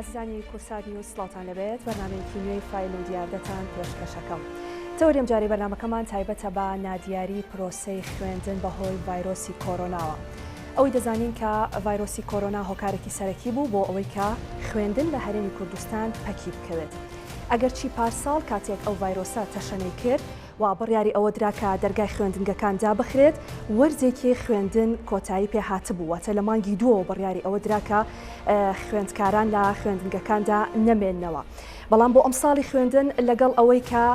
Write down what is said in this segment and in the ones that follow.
ئازیزانی کوردسات نیوز سڵاوتان لێبێت بەرنامەیەکی نوێی فایل و دیاردەتان پێشکەشەکەم. تەوەری ئەمجارەی بەرنامەکەمان تایبەتە بە نادیاری پرۆسەی خوێندن بەهۆی ڤایرۆسی کۆرۆناوە. ئەوەی دەزانین کە ڤایرۆسی کۆرۆنا هۆکارێکی سەرەکی بوو بۆ ئەوەی کە خوێندن لە هەرێمی کوردستان پەکی بکەوێت. ئەگەرچی پارساڵ کاتێک ئەو ڤایرۆسە تەشەنەی کرد و بڕیاری ئەوە درا کە دەرگای خوێندنگەکان دابخرێت، وەرزێکی خوێندن کۆتایی پێ هاتبوو، واتە لە مانگی دووەوە بڕیاری ئەوە درا کە خوێندکاران لە خوێندنگەکاندا نەمێننەوە. بەڵام بۆ ئەمساڵی خوێندن لەگەڵ ئەوەی کە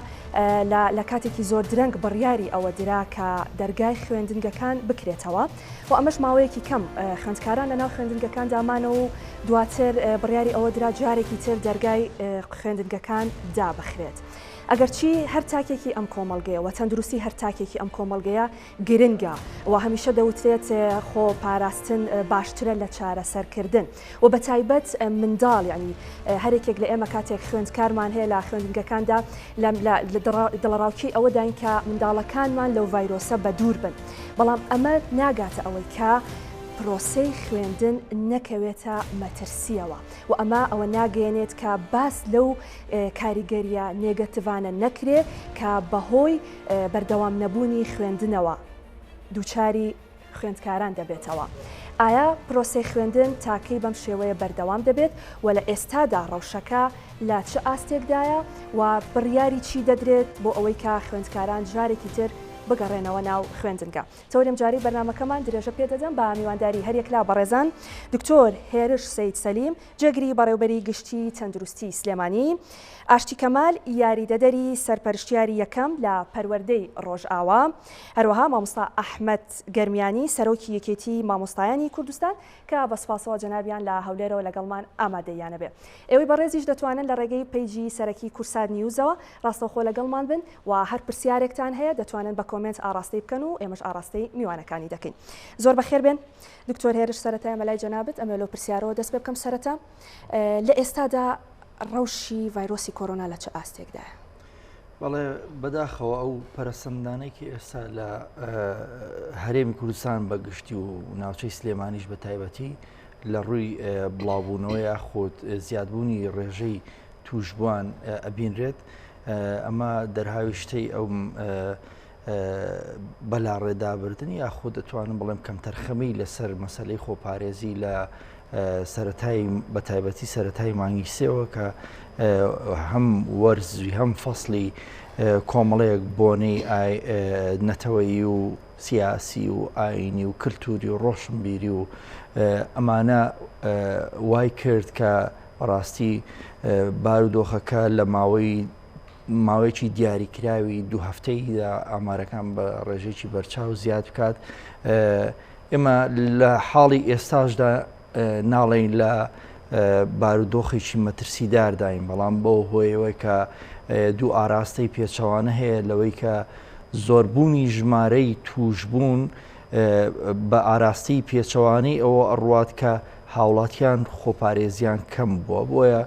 لە کاتێکی زۆر درەنگ بڕیاری ئەوە درا کە دەرگای خوێندنگەکان بکرێتەوە و ئەمەش ماوەیەکی کەم خوێندکاران لەناو خوێندنگەکاندا مانەوە و دواتر بڕیاری ئەوە درا جارێکی تر دەرگای خوێندنگەکان دابخرێت. ئەگەرچی هەر تاکێکی ئەم کۆمەڵگەیە و تەندروستی هەر تاکێکی ئەم کۆمەڵگەیە گرنگە و هەمیشە دەوترێت خۆ پاراستن باشترە لە چارەسەرکردن و بە تایبەت منداڵ یعنی هەرێکێک لە ئێمە کاتێک خوێندکارمان هەیە لە خوێندنگەکاندا لە دڵەڕاوکێی ئەوەداین کە منداڵەکانمان لەو ڤایرۆسە بەدوور بن بەڵام ئەمە ناگاتە ئەوەی کە پرۆسەی خوێندن نەکەوێتە مەترسیەوە و ئەمە ئەوە ناگەیەنێت کە باس لەو کاریگەریە نێگەتڤانە نەکرێ کە بەهۆی بەردەوام نەبوونی خوێندنەوە دووچاری خوێندکاران دەبێتەوە. ئایا پرۆسەی خوێندن تا کەی بەم شێوەیە بەردەوام دەبێت و لە ئێستادا ڕەوشەکە لە چ ئاستێکدایە و بڕیاری چی دەدرێت بۆ ئەوەی کە خوێندکاران جارێکی تر بگەڕێنەوە ناو خوێندنگە؟ تەوەری ئەمجارەی بەرنامەکەمان درێژە پێدەدەم بە میوانداری هەریەک لە بەڕێزان دکتۆر هێرش سەید سەلیم جێگری بەڕێوبەری گشتی تەندروستی سلێمانی، ئاشتی کەمال یاریدەدەری سەرپەرشتیاری یەکەم لە پەروەردەی ڕۆژئاوا، هەروەها مامۆستا ئەحمەد گەرمیانی سەرۆکی یەکێتی مامۆستایانی کوردستان کە بە سوپاسەوە جەنابیان لە هەولێرەوە لەگەڵمان ئامادەییانە بێ. ئێوەی بەڕێزیش دەتوانن لە ڕێگەی پەیجی سەرەکی کوردسات نیوزەوە ڕاستەوخۆ لەگەڵمان بن و هەر پرسیارێکتان هەیە دەتوانن بە کۆمێنت ئاڕاستەی بکەن و ئێمەش ئاڕاستەی میوانەکانی دەکەین. زۆر بەخێر بێن. دکتۆر هێرش سەرەتا ئێمە لای جەنابت ئەمەوێ لەو پرسیارەوە دەست پێ بکەم سەرەتا لە ئێستادا ڕەوشی ڤایرۆسی کۆرۆنا لە چ ئاستێکدایە؟ بەڵێ بەداخەوە ئەو پەرەسەندانەی کە ئێستا لە هەرێمی کوردستان بە گشتی و ناوچەی سلێمانیش بە تایبەتی لە ڕووی بڵاوبوونەوە یاخود زیادبوونی ڕێژەی تووشبووان ئەبینرێت ئەمە دەرهاویشتەی ئەو بەلاڕێدابردن یاخود دەتوانم بڵێم کەمتەرخەمی لەسەر مەسلەی خۆپارێزی لە سەتای بە تایبەتی سەتای مانگی سێوە کە هەم وەرزی هەم فەصلی کۆمەڵەیەک بۆنەی نەتەوەیی و سیاسی و ئاینی و کللتوری و ڕۆشنبیری و ئەمانە وای کرد کە بەڕاستی بارودۆخەکە لە ماوەی ماوەیەکی دیاریکراوی دوو هەفتەیدا ئامارەکان بە ڕێژەیەکی بەرچاو زیاد بکات ئێمە لە حاڵی ئێستاشدا ناڵێین لە بارودۆخێکی مەترسیدارداین بەڵام بەو هۆیەوە کە دوو ئاراستەی پێچەوانە هەیە لەوەی کە زۆربوونی ژمارەی توشبوون بە ئاراستەی پێچەوانەی ئەوە ئەڕوات کە هاوڵاتیان خۆپارێزیان کەم بووە بۆیە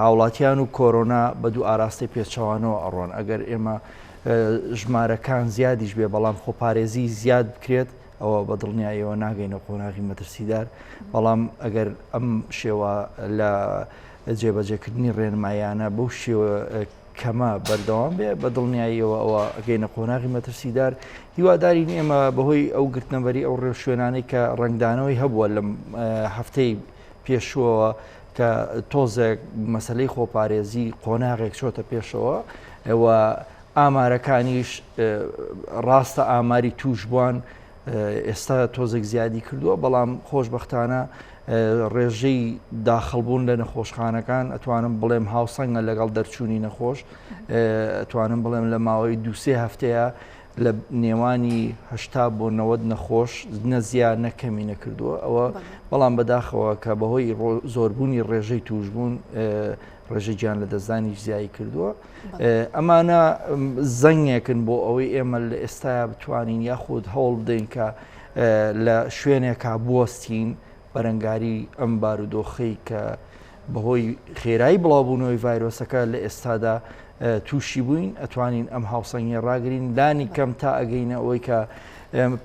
هاوڵاتیان و کۆرۆنا بە دوو ئاراستەی پێچەوانەوە ئەڕۆن ئەگەر ئێمە ژمارەکان زیادیش بێ بەڵام خۆپارێزی زیاد بکرێت ئەوە بە دڵنیاییەوە ناگەینە قۆناغی مەترسیدار بەڵام ئەگەر ئەم شێوە لە جێبەجێکردنی ڕێنمایانە بەو شێوە کەمە بەردەوام بێ بە دڵنیاییەوە ئەوە ئەگەینە قۆناغی مەترسیدار هیوادارین ئێمە بەهۆی ئەو گرتنەبەری ئەو ڕێوشوێنانەی کە ڕەنگدانەوەی هەبووە لەم هەفتەی پێشووەوە کە تۆزێک مەسلەی خۆپارێزی قۆناغێک چۆتە پێشەوە و ئامارەکانیش ڕاستە ئاماری تووشبووان ئێستا تۆزێک زیادی کردووە بەڵام خۆشببختانە ڕێژەی داخڵبوون لە نەخۆشخانەکان ئەتوانم بڵێم هاوسەنگە لەگەڵ دەرچوونی نەخۆش ئەتوانم بڵێم لە ماوەی دوسێ هەفتەیە لە نێوانی هشتا بۆ 90 نەخۆش نەزیا نەکەمی نەکردووە ئەوە بەڵام بەداخەوە کە بەهۆی زۆربوونی ڕێژەی توشبوون ڕێژەی گیان لە دەستدانیش زیایی کردووە ئەمانە زەنگێکن بۆ ئەوەی ئێمە لە ئێستایا بتوانین یاخود هەوڵ بدەین کە لە شوێنێکا بوەستین بەرەنگاری ئەم بارودۆخەی کە بەهۆی خێرایی بڵاوبوونەوەی ڤایرۆسەکە لە ئێستادا تووشی بووین ئەتوانین ئەم هاوسەنگیە ڕاگرین لانی کەم تا ئەگەینە ئەوەی کە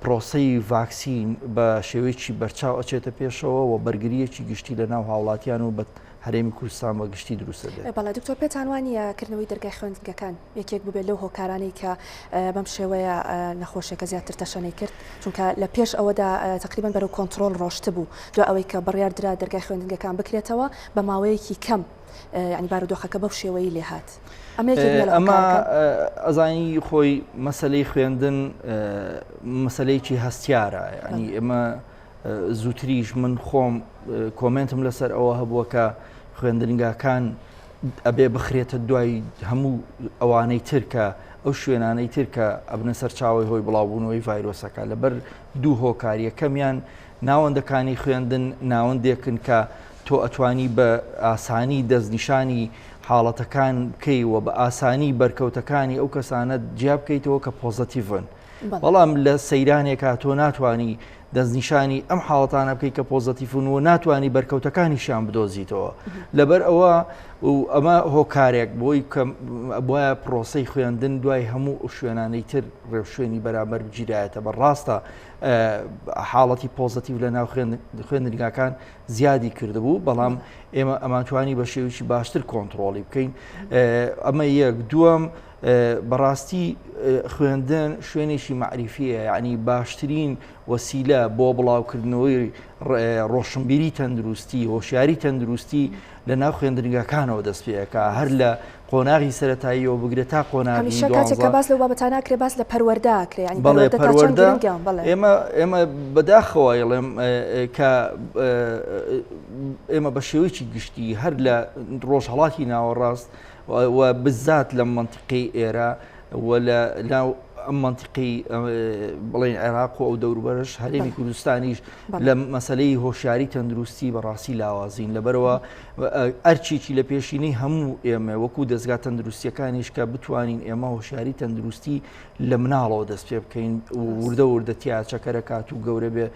پرۆسەی ڤاکسین بە شێوەیەکی بەرچاو ئەچێتە پێشەوە و بەرگریەکی گشتی لە ناو هاوڵاتیان و بە. هەرێمی کوردستان بە گشتی دروست دەبێت. بەڵێ دکتۆر پێتان وا نییە کردنەوەی دەرگای خوێندنگەکان یەکێک بووبێت لەو هۆکارانەی کە بەم شێوەیە نەخۆشیەکە زیاتر تەشەنەی کرد چونکە لە پێش ئەوەدا تەقریبەن بەرەو کۆنتڕۆڵ ڕۆشتبوو دوای ئەوەی کە بڕیار درا دەرگای خوێندنگەکان بکرێتەوە بە ماوەیەکی کەم یانی بارودۆخەکە بەو شێوەیی لێهات ئەمە یەکێک نییە لە ئەمە هۆکارەکان؟ ئەزانی خۆی مەسەلەی خوێندن مەسەلەیەکی هەستیارە یانی ئێمە زووتریش من خۆم کۆمێنتم لەسەر ئەوە هەبووە کە خوێندنگاکان ئەبێ بخرێتە دوای هەموو ئەوانەی تر کە ئەو شوێنانەی تر کە ئەبنە سەرچاوی هۆی بڵاوبوونەوەی ڤایرۆسەکە لەبەر دوو هۆکار یەکەمیان ناوەندەکانی خوێندن ناوەندێکن کە تۆ ئەتوانی بە ئاسانی دەستنیشانی حاڵەتەکان بکەی و بە ئاسانی بەرکەوتەکانی ئەو کەسانە جیا بکەیتەوە کە پۆزەتیڤن بەڵام لە سەیرانێکا تۆ ناتوانی دەستنیشانی ئەم حاڵەتانە بکەیت کە پۆزەتیفن و ناتوانی بەرکەوتەکانیشیان بدۆزیتەوە لەبەر ئەوە و ئەمە هۆکارێک بۆی کە بۆیە پرۆسەی خوێندن دوای هەموو ئەو شوێنانەی تر ڕێوشوێنی بەرامبەر بگیرایەتە بە ڕاستە حاڵەتی پۆزەتیو لە ناو خوێندنگاکان زیادی کردبوو بەڵام ئێمە ئەمانتوانی بە شێوەیەکی باشتر کۆنتترۆڵی بکەین ئەمە یەک دووەم بەڕاستی خوێندن شوێنێکی مەعریفیە یعنی باشترین وەسیلە بۆ بڵاوکردنەوەی ڕۆشنبیری تەندروستی هۆشیاری تەندروستی لە ناو خوێندنگاکانەوە دەست پێەکە هەر لە قۆناغی سەتاییەوە بگرە تا قۆناغی هەمیشە کاتێک کە باس لەو بابەتانە ئەکرێ باس لە پەروەردە ئەکرێ یانی بەڵێ پەروەردە تا چەند پەروەردە گرنگە بەڵێ ئێمە ئێمە بەداخەوە ئەڵێم کە ئێمە بە شێوەیەکی گشتی هەر لە ڕۆژهەڵاتی ناوەڕاست و بزات لەم مەنتیقەی ئێرە و لە ناو ئەم مەنتیقەی بڵێن عێراق و ئەو دەوروبەرش هەرێمی کوردستانیش لە مەسلەی هۆشیاری تەندروستی بەڕاستی لاوازین لەبەرەوە ئەرچێکی لە پێشینەی هەموو ئێمە وەکو دەستگا تەندروستیەکانیش کە بتوانین ئێمە هۆشیاری تەندروستی لە مناڵەوە دەست پێ بکەین وردە وردە تیا چەکەرەکات و گەورە بێ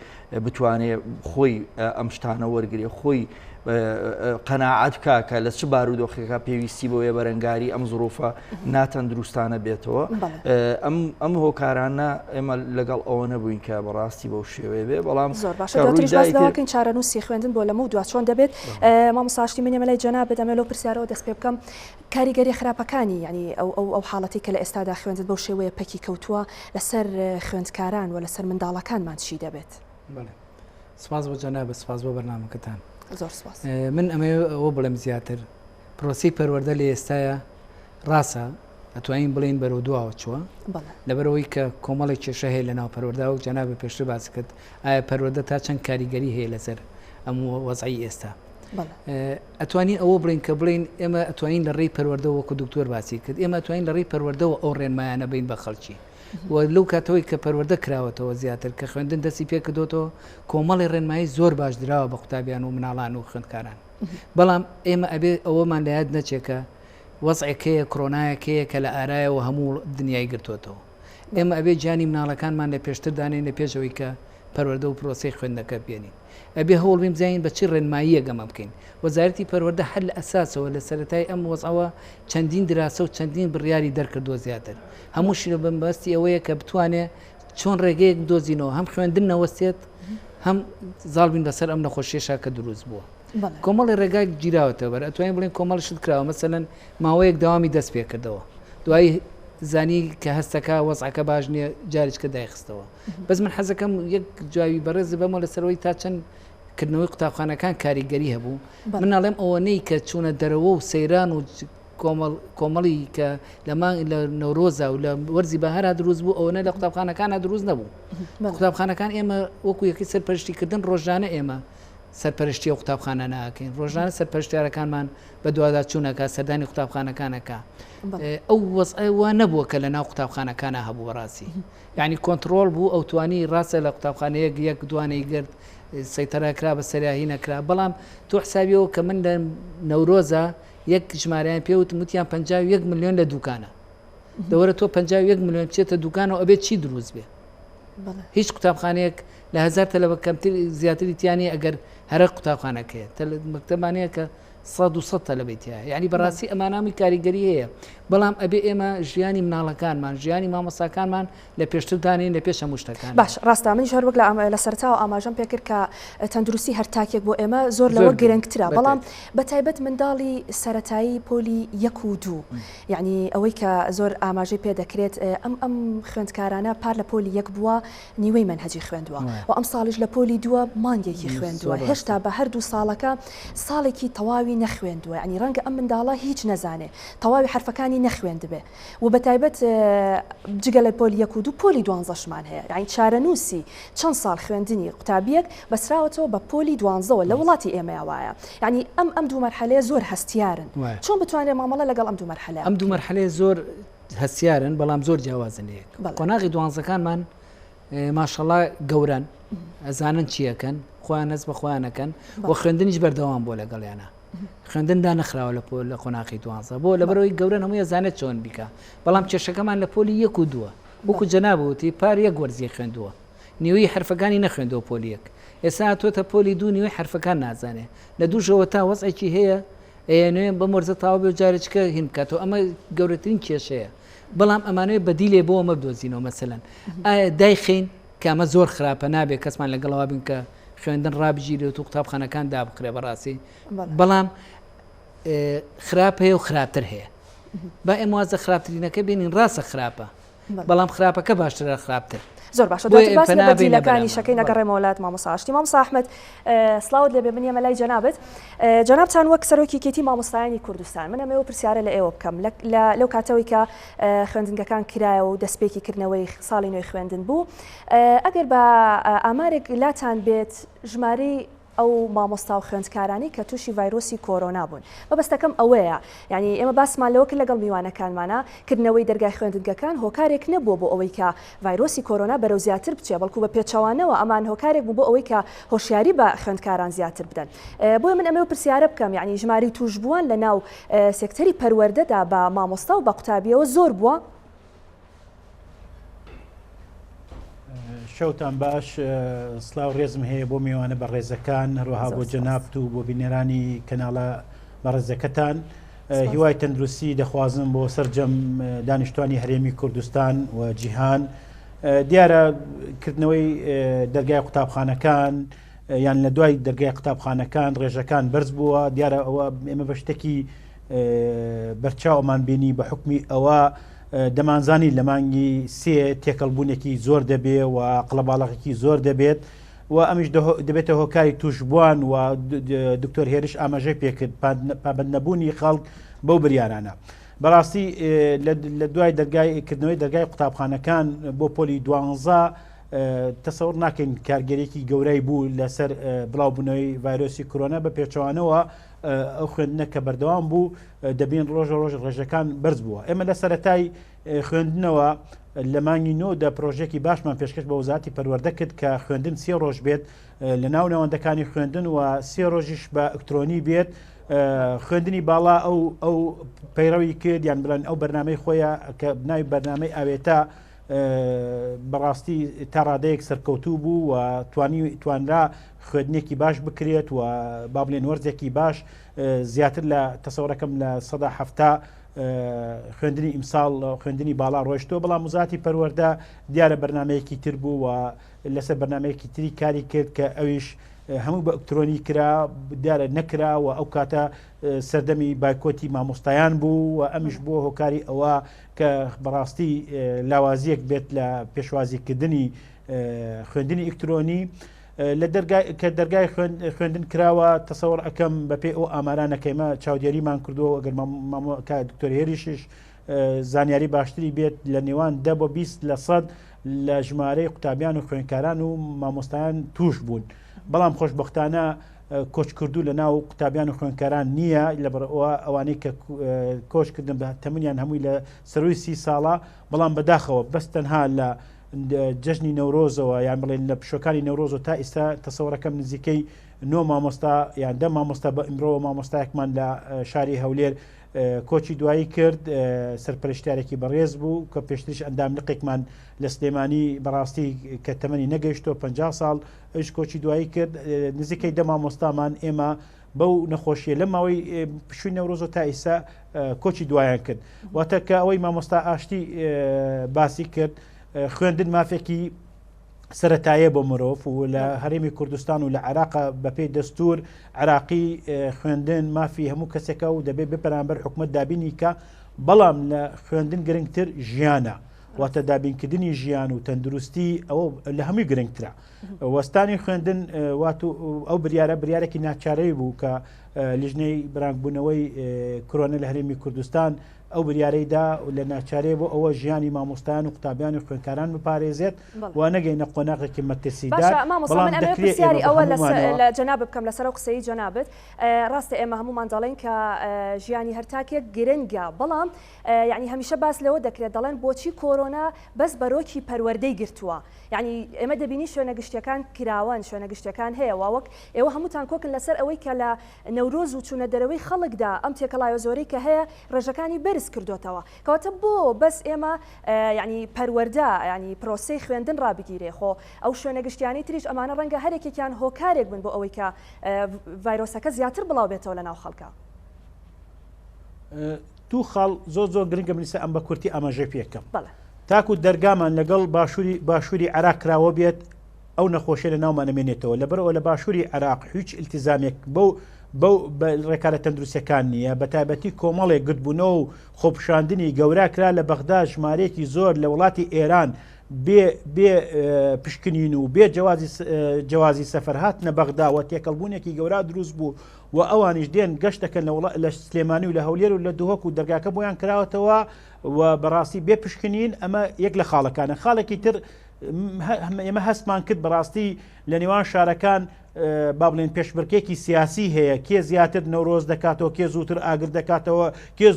بتوانێ خۆی ئەم شتانە وەرگێ خۆی قەناعەت بکا کە لە چ بارودۆخێکا پێویستی بۆیە بەرەنگاری ئەم زروفە ناتەندروستانە بێتەوە ئەم ئەم هۆکارانە ئێمە لەگەڵ ئەوە نەبووین کە بەڕاستی بەو شێوەیە بێ بەڵام زۆر باشە دواتریش باس لەوەکەین چارەنووسی خوێندن بۆ لەمە دوا چۆن دەبێت مامۆستا ئاشتی من ئێمە لای جەنابت ئەمە لەو پرسیارەوە دەست پێ بکەم کاریگەری خراپەکانی یعنی ئەو ئەو ئەو حاڵەتی کە لە ئێستادا خوێندن بەو شێوەیە پەکی کەوتووە لەسەر خوێندکاران و لەسەر منداڵەکانمان چی دەبێت؟ بەڵێ سپاس بۆ جەنابت سپاس بۆ بەرنامەکەتان. زۆر سپاس. من ئەمەوێ ئەوە بڵێم زیاتر پرۆسەی پەروەردە لە ئێستایا ڕاستە ئەتوانین بڵێین بەرەو دواوە چووە لەبەرەوەی کە کۆمەڵێک کێشە هەیە لە ناو پەروەردە وەک جەنابت پێشتر باس کرد ئایا پەروەردە تا چەند کاریگەری هەیە لەسەر ئەم وەزعی ئێستا ئەتوانین ئەوە بڵین کە بڵین ئێمە ئەتوانین لە ڕێی پەروەردەوە وەکو دکتۆر باسی کرد ئێمە ئەتوانین لە ڕێی پەروەردەوە ئەو ڕێنمایانە بین بە خەڵکی و لەو کاتەوەی کە پەروەردە کراوەتەوە زیاتر کە خوێندن دەستی پێ کردۆتەوە کۆمەڵی ڕێنمایی زۆر باش دراوە بە قوتابیان و مناڵان و خوێندکاران بەڵام ئێمە ئەبێ ئەوەمان لە یاد نەچێت کە وەزعێک هەیە کرۆنایەک هەیە کە لە ئارایەوە هەموو دنیای گرتووەتەوە ئێمە ئەبێ گیانی مناڵەکانمان لە پێشتر دانێین لە پێش ئەوەی کە پەروەردە و پرۆسەی خوێندنەکە بێنین ئەبێ هەوڵ بین بزانین بە چ ڕێنماییەک ئەمە بکەین. وەزارەتی پەروەردە هەر لە ئەساسەوە لە سەرەتای ئەم وەزعەوە چەندین دراسە و چەندین بڕیاری دەرکردووە زیاتر هەمووشی بە مەبەستی ئەوەیە کە بتوانێ چۆن ڕێگەیەک بدۆزینەوە هەم خوێندن نەوەستێت هەم زاڵ بین بەسەر ئەم نەخۆشیەشا کە دروست بووە. کۆمەڵی ڕێگا گیراوەتە بەر ئەتوانین بڵێن کۆمەڵ شت کراوە مەسەلەن ماوەیەک دەوامی دەست پێ کردەوە دوایی زانی کە هەستەکە وەزعەکە باش نییە جارێکە دایخستەوە. بەس من حەزەکەم یەک جوابی بەڕێز بەمەوە لەسەرەوەی تا چەند کردنەوەی قوتابخانەکان کاریگەری هەبوو من ئەڵێم ئەوەنەی کە چوونە دەرەوە و سەیران و کۆمەڵ کۆمەڵی کە لە مانگ لە نەورۆزا و لە وەرزی بەهارا دروست بوو ئەوەنە لە قوتابخانەکانە دروست نەبوو قوتابخانەکان ئێمە وەکو یەکەی سەرپەرشتیکردن ڕۆژانە ئێمە سەرپەرشتی ئەو قوتابخانە ناکەین ڕۆژانە سەرپەرشتیارەکانمان بە دواداچوونەکە سەردانی قوتابخانەکانەکە ئەو وەزعە وا نەبووە کە لە ناو قوتابخانەکانە هەبوو بەڕاستی یانی کۆنتڕۆڵ بوو ئەو توانی ڕاستە لە قوتابخانەیەک یەک دوانەی گرت سەیتەرە کرا بە سەریا هی نەکرا بەڵام تۆ حسابیەوە کە من لە نەورۆزە یەک ژمارەیان پێ وتم وتیان 51 ملیۆن لە دوکانە دەوەرە تۆ 51 ملیۆن بچێتە دوکانەوە ئەبێت چی دروست بێ هیچ قوتابخانەیەک لە هزار تەلەبە کەمتر زیاتری تیانی ئەگەر هەرە قوتابخانەکەیە مەکتەبانەیە کە سە 200 تەلەبەی تایە یعنی بەڕاستی ئەمانامی کاریگەری هەیە بەڵام ئەبێ ئێمە ژیانی مناڵەکانمان ژیانی مامۆساکانمان لە پێشتر دانێین لە پێش هەموو شتەکان. باش ڕاستە منیش هەر وەک لە سەرەتاوە ئاماژەم پێکرد کە تەندروستی هەر تاکێک بۆ ئێمە زۆر لەوە گرنگترە بەڵام بە تایبەت منداڵی سەرەتایی پۆلی یەک و دوو یعنی ئەوەی کە زۆر ئاماژەی پێ دەکرێت ئەم ئەم خوێندکارانە پار لە پۆلی یەک بووە نیوەی مەنهەجی خوێندووە و ئەم ساڵیش لە پۆلی دووە مانگێکی خوێندووە هێشتا بە هەردوو ساڵەکە ساڵێکی تەواوی نەخوێندووە یعنی ڕەنگە ئەم منداڵە هیچ نەزانێ تەواوی حرفەکانی نەخوێندبێ و بەتایبەت جگە لە پۆلی یەک و دوو پۆلی دوانزەشمان هەیە یانی چارەنووسی چەند ساڵ خوێندنی قوتابیەک بەسراوەتەوە بە پۆلی دوانزەوە لە وڵاتی ئێمەیا وایە یانی ئەم ئەم دوو مەرحەلەیە زۆر هەستیارن چۆن بتوانرێت مامەڵە لەگەڵ ئەم دوو مەرحەلەیە ئەم دوو مەرحەلەیە زۆر هەستیارن بەڵام زۆر جیاوازن لە یەک قۆناغی دوانزەکانمان ماشەڵا گەورەن ئەزانن چیەکەن خۆیان هەست بە خۆیانەکەن و خوێندنیش بەردەوام بۆ لەگەڵیانە خوێندن دانەخراوە لە پۆل لە قۆناخی دوانزە بۆ لەبەرەوەی گەورەن هەمووی ئەزانێت چۆن بیکا بەڵام کێشەکەمان لە پۆلی یەک و دووە وەکو جەناب وتی پار یەک وەرزی خوێندووە نیوەی حرفەکانی نەخوێندەوە پۆلی یەک ئێستا هاتووەتە پۆلی دوو نیوەی حرفەکان نازانێ لە دووشەوە تا وەزعێکی هەیە ئەیەنێ بەم وەرزە تەواو بێ و جارێکە هین بکاتەوە ئەمە گەورەترین کێشەیە بەڵام ئەمانەوێت بەدیلێ بۆ ئەمە بدۆزینەوە مەسەلەن ئایا دایخین کە ئەمە زۆر خراپە نابێت کەسمان لەگەڵەوە بین کە خوێندن ڕابگیرێت و قوتابخانەکان دابخرێ بەڕاستی بەڵام خراپ هەیە و خراپتر هەیە با ئێمە وازە خراپترینەکە بینین ڕاستە خراپە بەڵام خراپەکە باشترە خراپتر. زۆر باشە دواتر باس لە بەدیلەکانی شەکەی نەگەڕێمەوە لات مامۆستا ئاشتی مامۆستا ئەحمەد سڵاوت لێبێ من یەمە لای جەنابت جەنابتان وەک سەرۆکی یەکێتی مامۆستایانی کوردستان من ئەمەوە پرسیارە لە ئێوە بکەم لەو کاتەوەی کە خوێندنگەکان کرایەوە و دەستپێکی کردنەوەی ساڵی نوێی خوێندن بوو ئەگەر بە ئامارێک لاتان بێت ژمارەی ئەو مامۆستا و خوێندکارانەی کە تووشی ڤایرۆسی کۆرۆنا بوون مەبەستەکەم ئەوەیە یانی ئێمە باسمان لەوە کرد لەگەڵ میوانەکانمانا کردنەوەی دەرگای خوێندنگەکان هۆکارێک نەبووە بۆ ئەوەی کە ڤایرۆسی کۆرۆنا بەرەو زیاتر بچێ بەڵکو بە پێچەوانەوە ئەمان هۆکارێک بوو بۆ ئەوەی کە هۆشیاری بە خوێندکاران زیاتر بدەن بۆیە من ئەمەوێ پرسیارە بکەم یانی ژمارەی تووشبووان لە ناو سێکتەری پەروەردەدا بە مامۆستا و بە قوتابیەوە زۆر بووە؟ شەوتان باش سلااو ڕێزم هەیە بۆ میوانە بە ڕێزەکان هەروەها بۆ جەنابت و بۆ بینەرانی کەناڵە بەڕێزەکەتان هیوای تەندروستی دەخوازم بۆ سەرجەم دانیشتوانی هەرێمی کوردستان و جیهان دیارە کردنەوەی دەرگای قوتابخانەکان یان لە دوای دەرگای قوتابخانەکان ڕێژەکان بەرز بووە دیارە ئەوە ئێمە بە شتێکی بەرچاومان بینی بە حکمی ئەوە دەمانزانی لە مانگی سێ تێکەڵبوونێکی زۆر دەبێ و قڵەباڵغێکی زۆر دەبێت و ئەمیش دەبێتە هۆکاری توشبووان و دکتۆر هێرش ئاماژەی پێکرد پابند نەبوونی خەڵک بەو بریارانە. بەڕاستی لە دوای دەرگای کردنەوەی دەرگای قوتابخانەکان بۆ پۆلی دوانزە تەسەور ناکەین کارگەرێکی گەورای بوو لەسەر بڵاوبوونەوەی ڤایرۆسی کۆرۆنا بە پێچەوانەوە ئەو خوێندنە کە بەردەوام بوو دەبین ڕۆژە ڕۆژ ڕێژەکان بەرز بووە ئێمە لە سەتای خوێندنەوە لە مانگی نۆ دە پرۆژێکی باشمان پێشکەش بە وەزارەتی پەروەردە کرد کە خوێندن سێ ڕۆژ بێت لە ناو ناوەندەکانی خوێندن و سێ ڕۆژیش بە ئەلکترۆنی بێت خوێندنی باڵا ئەو ئەو پەیڕەوی کرد یان بڵێن ئەو بەرنمەی خۆیان کە ناوی بەرنمەی ئاوێتە بەڕاستی تا ڕادەیەک سەرکەوتوو بوو و توانی توانرا خوێندنێکی باش بکرێت و با بڵێن وەرزێکی باش زیاتر لە تەسەوڕەکەم لە 70 خوێندنی ئیمساڵ خوێندنی باڵا ڕۆشتووە بەڵام وزاتی پەروەەردە دیارە بەرنمەیەکی تر بوو و لەسەر بەرنمەیەکی تری کاری کرد کە ئەویش هەموو بە ئەلکترۆنی کرا دیارە نەکرا و ئەو کاتە سەردەمی بایکۆتی مامۆستایان بوو و ئەمیش بووە هۆکاری ئەوە کە بەڕاستی لاوازیەک بێت لە پێشوازیکردنی خوێندنی ئیکترۆنی لە دەرگای کە دەرگای خوێندن کراوە تەسەوڕ ئەەکەم بەپێ ئەو ئامارانە کەیمە چاودێریمان کردووە ئەگەر مامۆکە دکتۆر هێریشش زانیاری باشتری بێت لە نێوان دە بۆ 20 لە سەد لە ژمارەی قوتابیان و خوێنکاران و مامۆستایان توش بوون بەڵام خۆشببختانە کۆچکردوو لە ناو قوتابیان و خوێندکاران نییە، لەبەرئەوە ئەوانەی کە کۆچ کردن بە تەمەنیان هەمووی لە سەرووی سی ساڵە، بەڵام بەداخەوە بەس تەنها لە جەژنی نەورۆزەوە یان بڵێن لە پشوەکانی نەورۆزەوە تا ئیستا تەسەوڕەکەم نزیکەی نۆ مامۆستا یان دە مامۆستا بە ئیمڕۆوە مامۆستایەکمان لە شاری هەولێر کۆچی دوایی کرد سەرپەرشتیارێکی بەڕێز بوو کە پێشتریش ئەندام لقێکمان لە سلێمانی بەڕاستی کە تەمەنی نەگەیشتۆ 50 ساڵ ئەویش کۆچی دوایی کرد نزیکەی دە مامۆستامان ئێمە بەو نەخۆشیە لە ماوەی پشووی نەورۆزە تا ئیسا کۆچی دوایان کرد واتە کە ئەوەی مامۆستا ئاشتی باسی کرد خوێندن مافێکی سەتایە بۆ مرۆڤ و لە هەرێمی کوردستان و لە عێراق بەپێی دەستور عراقی خوێندن مافی هەموو کەسێکە و دەبێت بەرامبەر حکومت دابینی کە بەڵام لە خوێندن گرنگتر ژیانە واتە دابینکردنی ژیان و تەندروستی ئەوە لە هەمووی گرنگترە وەستانی خوێندن وات ئەو بریارە بریارێکی ناچارەی بوو کە لیژنەی بەرانگبوونەوەی کرۆنە لە هەرێمی کوردستان ئەو بریارەی دا لە ناچارەیە بۆ ئەوە ژیانی مامۆستایان و قوتابیان و خوێندکاران بپارێزێت و نەگەینە قۆناغێکی مەترسیدار. باشە مامۆستا بەڵام من ئەمەوێ دەکرێت پرسیاری ئێمە بە ئەوە لەسەر هەموومانەوە لە جەنابت بکەم لەسەر ئەو قسەی جەنابت ڕاستە ئێمە هەموومان دەڵێین کە ژیانی هەر تاکێک گرنگە بەڵام یانی هەمیشە باس لەوە دەکرێت دەڵێن بۆچی کۆرۆنا بەس بەرۆکی پەروەردەی گرتووە یانی ئێمە دەبینین شوێنە گشتیەکان کراوەن شوێنە گشتیەکان هەیە وا وەک ئێوە هەمووتان کۆکن لەسەر ئەوەی کە لە نەورۆز و چوونە دەرەوەی خەڵکدا ئەم تێکەڵاوە زۆرەی کە هەیە ڕێژەکانی بەرز کردۆتەوە کەواتە بۆ بەس ئێمە یانی پەروەردە یانی پرۆسەی خوێندن ڕابگیرێ خۆ ئەو شوێنە گشتیانەی تریش ئەمانە ڕەنگە هەرێکێکیان هۆکارێک بن بۆ ئەوەی کە ڤایرۆسەکە زیاتر بڵاو بێتەوە لە ناو خەڵکا. دوو خاڵ زۆر زۆر گرنگە من ئیستا ئەم بە کورتی ئاماژەی پێکەم تاکو دەرگامان لەگەڵ باشووری باشووری عێراق کراوە بێت ئەو نەخۆشیە لە ناومان ئەمێنێتەوە لەبەرئەوە لە باشووری عێراق هیچ ئیلتیزامێک بەو بەو ڕێکارە تەندروستیەکان نییە بە تایبەتی کۆمەڵێک گردبوونەوە و خۆپشاندنی گەورە کرا لە بەغدا ژمارەیەکی زۆر لە وڵاتی ئێران بێ بێ پشکنین و بێ جوازی جوازی سەفەر هاتنە بەغداوە تێکەڵبوونێکی گەورە دروست بوو و ئەوانیش دێن گەشت دەکەن لە لە سلێمانی و لە هەولێر و لە دهۆک و دەرگاکە بۆیان کراوەتەوە و بەڕاستی بێ پشکنین ئەمە یەک لە خاڵەکانە خاڵێکی تر ئێمە هەستمان کرد بەڕاستی لە نێوان شارەکان با بڵێن پێشبرکێکی سیاسی هەیە کێ زیاتر نەورۆز دەکاتەوە کێ زووتر ئاگر دەکاتەوە کێ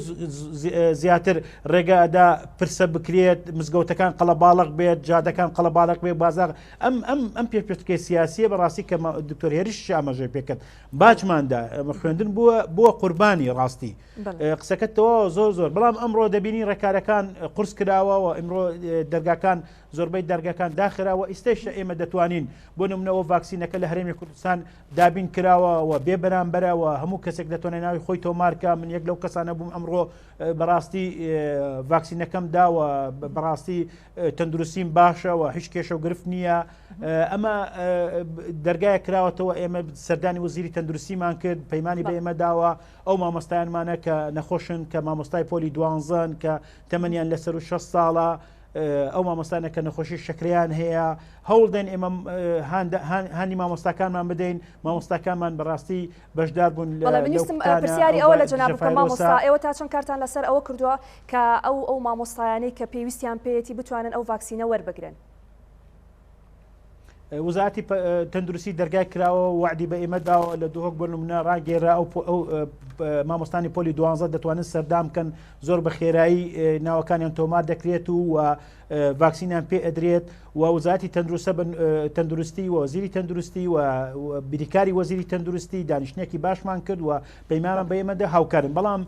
زیاتر ڕێگا ئەدا پرسە بکرێت مزگەوتەکان قەڵەباڵق بێت جادەکان قەڵەباڵق بێت بازار ئەم ئەم ئەم پێشبرکێ سیاسیە بەڕاستی کە دکتۆر هێرش ئاماژەی پێکرد باجماندا خوێندن بووە بووە قوربانی ڕاستی قسەکەت تەواوە زۆر زۆر بەڵام ئەمڕۆ دەبینی ڕێکارەکان قورس کراوە و ئیمڕۆ دەرگاکان زۆربەی دەرگاکان داخراوە ئیستەیشە ئێمە دەتوانین بۆ نمونەوە ڤاکسینەکە لە هەرێمی کوردستان دابین کراوە و بێ بەرامبەرە و هەموو کەسێک دەتوانێت ناوی خۆی تۆمارکە من یەک لەو کەسانە بووم ئەمڕۆ بەڕاستی ڤاکسینەکەم داوە بەڕاستی تەندروستیم باشە و هیچ کێشە و گرفت نییە ئەمە دەرگایە کراوەتەوە ئێمە سەردانی وەزیری تەندروستیمان کرد پەیمانی بە ئێمە داوە ئەو مامۆستایانمانە کە نەخۆشن کە مامۆستای پۆلی دوانزەن کە تەمەنیان لەسەر و 6 ساڵە ئەو مامۆستانە کە نەخۆشی شەکریان هەیە هەوڵ دەین ئێمە هانی مامۆستاکانمان بدەین مامۆستاکانمان بەڕاستی بەشدار بوون پرسیاری ئەوە لە جەناب مامۆستا ئێوە تا چەند کارتان لەسەر ئەوە کردووە کە ئەو ئەو مامۆستایانەی کە پێویستیان پێیەتی بتوانن ئەو ڤاکسینە وەربگرن وزارەتی تەندروستی دەرگای کراوە وعدی بە ئێمە داوە لە دهۆک بۆ نمونە ڕاگەێرا ئەو ئەو مامۆستانی پۆلی دوانزە دەتوانن سەردان بکەن زۆر بە خێرایی ناوەکانیان تۆمار دەکرێت و ڤاکسینیان پێ ئەدرێت و وزارەتی تەندروستە تەندروستی و وەزیری تەندروستی و بریکاری وەزیری تەندروستی دانیشتێکی باشمان کرد و پەیمانان بە ئێمەدا هاوکارن بەڵام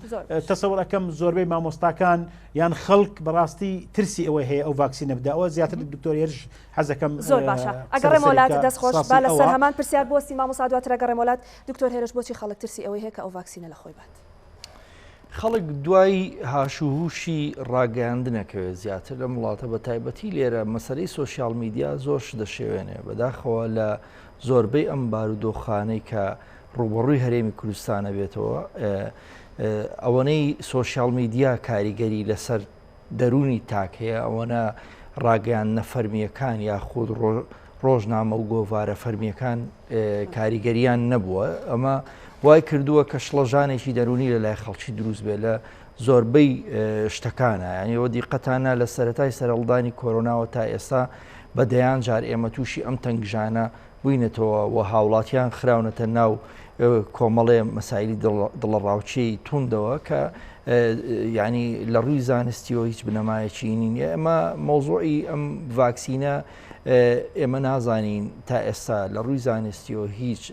تەسەوڕەکەم زۆربەی مامۆستاکان یان خەڵک بەڕاستی ترسی ئەوەی هەیە ئەو ڤاکسینە بدا ئەوە زیاتر دکتۆر هێرش حەزەکەم زۆر باشە ئەگەڕێمەوە لات دەست خۆش با لەسەر هەمان پرسیار بوەستین مامۆستا دواتر ئەگەڕێمەوە لات دکتۆر هێرش بۆچی خەڵک ترسی ئەوەی هەیە کە ئەو ڤاکسینە لە خۆی بات؟ خەڵک دوای هاشوهوشی ڕاگەیاندنەکەوێت زیاتر لەم وڵاتە بە تایبەتی لێرە مەسەلەی سۆشیال میدیا زۆر شت دەشێوێنێ بەداخەوە لە زۆربەی ئەم بارودۆخانەی کە ڕووبەڕووی هەرێمی کوردستانە بێتەوە ئەوەنەی سۆشیال میدیا کاریگەری لەسەر دەروونی تاک هەیە ئەوەنە ڕاگەیاندنە فەرمییەکان یاخود ڕۆژنامە و گۆڤارە فەرمییەکان کاریگەریان نەبووە ئەمە وای کردووە کە شڵەژانێکی دەروونی لە لای خەڵکی دروست بێ لە زۆربەی شتەکانە یانیەوە دیقەتانە لە سەتای سەرهەڵدانی کۆرۆناوە تا ئێستا بە دەیان جار ئێمە تووشی ئەم تەنگژانە بووینەتەوە و هاوڵاتیان خراونەتە ناو کۆمەڵێ مەسایلی دڵەڕاوکێی توندەوە کە یعنی لە ڕووی زانستیەوە هیچ بنەمایەکی نییە ئەمە مۆزۆی ئەم ڤاکسینە ئێمە نازانین تا ئێستا لە ڕووی زانستیەوە هیچ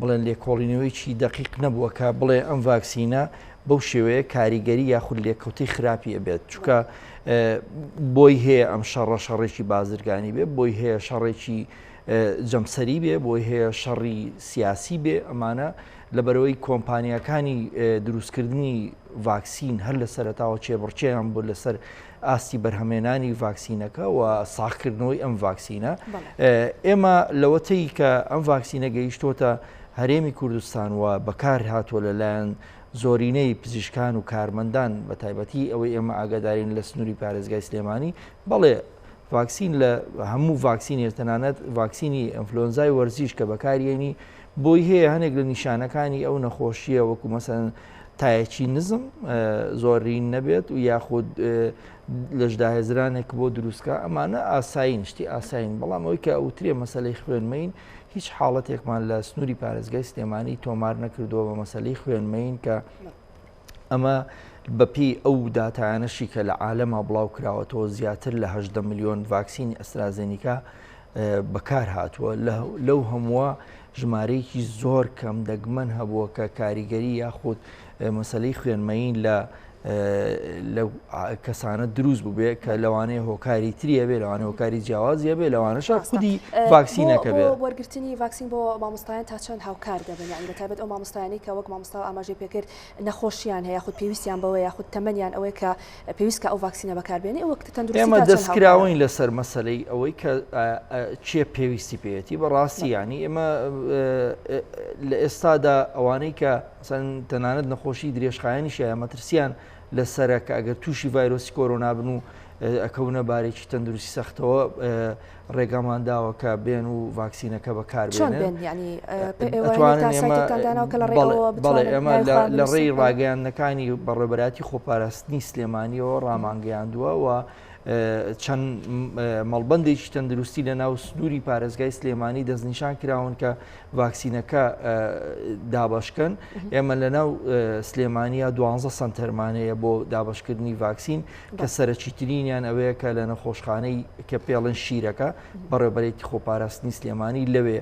بڵێن لێکۆڵینەوەیکی دقیق نەبووە کە بڵێ ئەم ڤاکسینە بەو شێوەیە کاریگەری یاخود لێکەوتەی خراپی ئەبێت چونکە بۆی هەیە ئەم شەڕە شەڕێکی بازرگانی بێ بۆی هەیە شەڕێکی. جەمسەری بێ، بۆی هەیە شەڕی سیاسی بێ، ئەمانە لەبەرئەوەی کۆمپانیاکانی دروستکردنی ڤاکسین هەر لە سەرەتاوە کێبڕکێیان بوو لەسەر ئاستی بەرهەمێنانی ڤاکسینەکە و ساغکردنەوەی ئەم ڤاکسینە. ئێمە لەوەتەی کە ئەم ڤاکسینە گەیشتۆتە هەرێمی کوردستان و بەکار هاتووە لەلایەن زۆرینەی پزیشکان و کارمەندان بە تایبەتی ئەوەی ئێمە ئاگادارین لە سنووری پارێزگای سلێمانی بەڵێ ڤاکسین لە هەموو ڤاکسینێک تەنانەت ڤاکسینی ئەنفلۆنزای وەرزیش کە بەکاریێنی بۆی هەیە هەنێک لە نیشانەکانی ئەو نەخۆشیە وەکو مەسەن تایەکی نزم زۆرین نەبێت و یاخود لەشداهێزرانێک بۆ دروستکە ئەمانە ئاسایین شتی ئاسایین بەڵام ئەوەی کە ئەوترێ مەسلەی خوێنمەین هیچ حاڵەتێکمان لە سنووری پارێزگای سلێمانی تۆمار نەکردووە بە مەسلەی خوێنمەین کە ئەمە بەپێی ئەو داتایانەشی کە لە عالەما بڵاو کراوەتەوە زیاتر لە 18 ملیۆن ڤاکسینی ئەسترازێنیکا بەکار هاتووە لەو هەمووە ژمارەیەکی زۆر کەم دەگمەن هەبووە کە کاریگەری یاخود مەسلەی خوێنمەین لە لەو کەسانە دروست بووبێ کە لەوانەیە هۆکاری تری هەبێ لەوانەیە هۆکاری جیاوازی هەبێ لەوانەشە خودی ڤاکسینەکە بێ. وەرگرتنی ڤاکسین بۆ مامۆستایان تا چەند هاوکار دەبن یانی بە تایبەت ئەو مامۆستایانەی کە وەک مامۆستا ئاماژەی پێکرد نەخۆشیان هەیە یاخود پێویستیان بەوەیە یاخود تەمەنیان ئەوەیە کە پێویست کە ئەو ڤاکسینە بەکاربێنێ وەک تەندروستی ئێمە دەستکراوەین لەسەر مەسەلەی ئەوەی کە کێ پێویستی پێیەتی بەڕاستی یانی ئێمە لە ئێستادا ئەوانەی کە مەسەلەن تەنانەت نەخۆشی درێژخایەنیش هەیە مەترسیان لەسەرە کە ئەگەر تووشی ڤایرۆسی کۆرۆنا بن و ئەکەونە بارێکی تەندروستی سەختەوە ڕێگامان داوە کە بێن و ڤاکسینەکە بەکاربێنن ئێمە لە ڕێی ڕاگەیاندنەکانی بەڕێبەراتی خۆپاراستنی سلێمانیەوە ڕامانگەیاندووە و چەند مەڵبندێکی تەندروستی لە ناو سنووری پارێزگای سلێمانی دەستنیشان کراون کە ڤاکسینەکە دابەشکەن ئێمە لە ناو سلێمانیا دوانزە سنتەرمان هەیە بۆ دابەشکردنی ڤاکسین کە سەرەکیترینیان ئەوەیە کە لە نەخۆشخانەی کە پێڵن شیرەکە بەڕێوەبەرێتی خۆپاراستنی سلێمانی لەوێ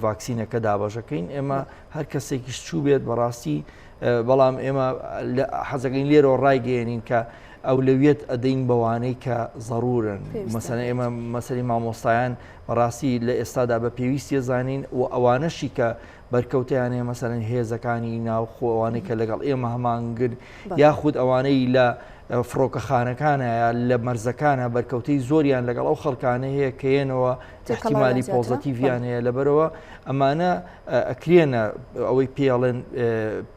ڤاکسینەکە دابەشەکەین ئێمە هەر کەسێکیش چوو بێت بەڕاستی بەڵام ئێمە حەزەکەین لێرەوە ڕایگەیەنین کە ئەولەویەت ئەدەین بەوانەی کە زەرورن مەسەلەن ئێمە مەسەلی مامۆستایان بەڕاستی لە ئێستادا بە پێویستی ئەزانین و ئەوانەشی کە بەرکەوتەیان هەیە مەسەلەن هێزەکانی ناوخۆ ئەوانەی کە لەگەڵ ئێمە هەمانگن یاخود ئەوانەی لە فڕۆکەخانەکانە یا لە مەرزەکانە بەرکەوتەی زۆریان لەگەڵ ئەو خەڵکانە هەیە کە یەنەوە احتیمالی پۆزەتیڤیان هەیە لەبەرەوە ئەمانە ئەکرێنە ئەوەی پێڵێن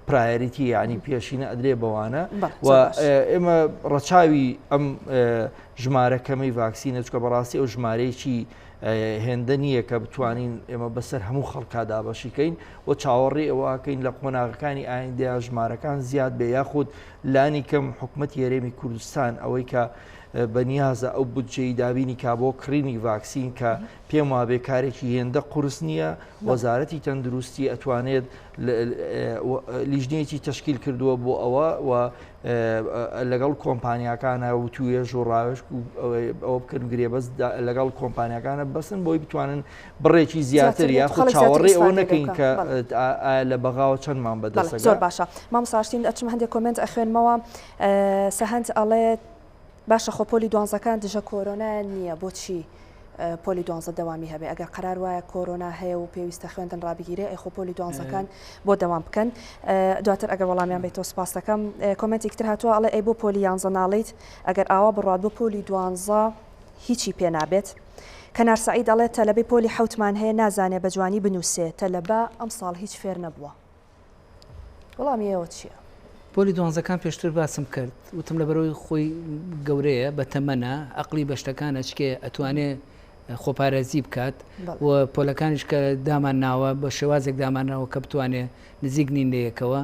priority یعنی پێشینە ئەدرێ بەوانە و ئێمە ڕەچاوی ئەم ژمارە کەمەی ڤاکسینە چکە بەڕاستی ئەو ژمارەیەکی هێندە نییە کە بتوانین ئێمە بەسەر هەموو خەڵکا دابەشیکەین و چاوەڕێ ئەوەکەین لە قۆناغەکانی ئایندەیا ژمارەکان زیاد بێ یاخود لانی کەم حکومەتی هەرێمی کوردستان ئەوەی کە بەنیازە ئەو بودجەی دابینی کا بۆ کڕینی ڤاکسین کە پێم وابێ کارێکی هێندە قورس نییە وەزارەتی تەندروستی ئەتوانێت لیژنەیەکی تەشکیل کردووە بۆ ئەوە و لەگەڵ کۆمپانیاکانە وتوێژ و ڕاوێژ ئەوە بکەن گرێبەست لەگەڵ کۆمپانیاکانە بەسن بۆی بتوانن بڕێکی زیاتر یاخود چاوەڕێ ئەوە نەکەین کە لە بەغاوە چەندمان بەدەست زۆر باشە مامۆستا ئاشتین ئەچم هەندێک کۆمێنت ئەخوێنمەوە سەهەند ئەڵێت باشە خۆ پۆلی دوانزەکان دژە کۆرۆنایان نییە بۆچی پۆلی دوانزە دەوامی هەبێ ئەگەر قەرار وایە کۆرۆنا هەیە و پێویستە خوێندن ڕابگیرێ ئەی خۆ پۆلی دوانزەکان بۆ دەوام بکەن دواتر ئەگەر وەڵامیان بێتەوە سپاس دەکەم کۆمێنتێکی تر هاتووە ئەڵێ ئەی بۆ پۆلی یانزە ناڵیت ئەگەر ئاوا بڕوات بۆ پۆلی دوانزە هیچی پێ نابێت کەنار سەعید ئەڵێ تەلەبەی پۆلی حەوتمان هەیە نازانێ بە جوانی بنووسێ تەلەبە ئەمساڵ هیچ فێر نەبووە وەڵامی ئێوە چییە؟ پۆلی دوانزەکان پێشتر باسم کرد وتم لەبەرەوەی خۆی گەورەیە بە تەمەنە ئەقلی بە شتەکان ئەچکێ ئەتوانێ خۆپارێزی بکات و پۆلەکانیش کە دامان ناوە بە شێوازێک دامانراوە کە بتوانێ نزیک نین لە یەکەوە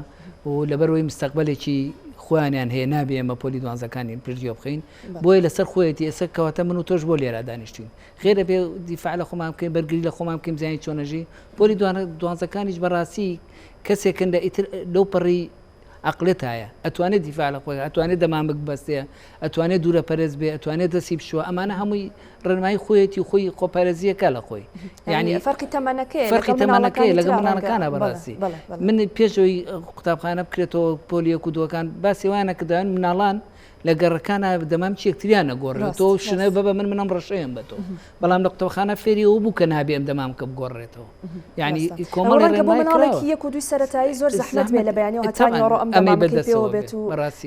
و لەبەرەوەی مستەقبلێکی خۆیانیان هەیە نابێ ئێمە پۆلی دوانزەکانی پشتگوێ بخەین بۆیە لەسەر خۆیەتی ئێستا کەواتە من و تۆش بۆ لێرە دانیشتین خێرە بێ دیفاع لە خۆمان بکەین بەرگری لە خۆمان بکەین بزانین چۆنەژی پۆلی دوانزەکانیش بەڕاستی کەسێکن لە ئیتر لەو پەڕی عقلێتایە ئەتوانێت دیفاع لە خۆی ئەتوانێت دەمامک بەستێ ئەتوانێت دوورە پەرێز بێ ئەتوانێت دەستی بشوە ئەمانە هەمووی ڕێنمایی خۆیەتی خۆی خۆپارێزیەکە لە خۆی یعنی فەرقی تەمەنەکەی فەرقی تەمەنەکەی لەگەڵ مناڵەکانە بەڕاستی من پێشەوەی قوتابخانە بکرێتەوە پۆلی یەک و دووەکان باسی وایانە کردوان مناڵان. لە گەڕەکانا دەمامکی یەکتریان نەگۆڕێت تۆ شنە بە من منم ڕەشەیەم بە تۆ بەڵام لە قوتابخانە فێری ئەو بوو کە نابێ ئەم دەمامکە بگۆڕێتەوە یعنی کۆمەڵ بۆ مناڵێکی یەک و دووی سەرەتایی زۆر زەحمەت بێ لە بەیانەوە هەتا نیوەڕۆ ئەم دەمامکەی پێوە بێت و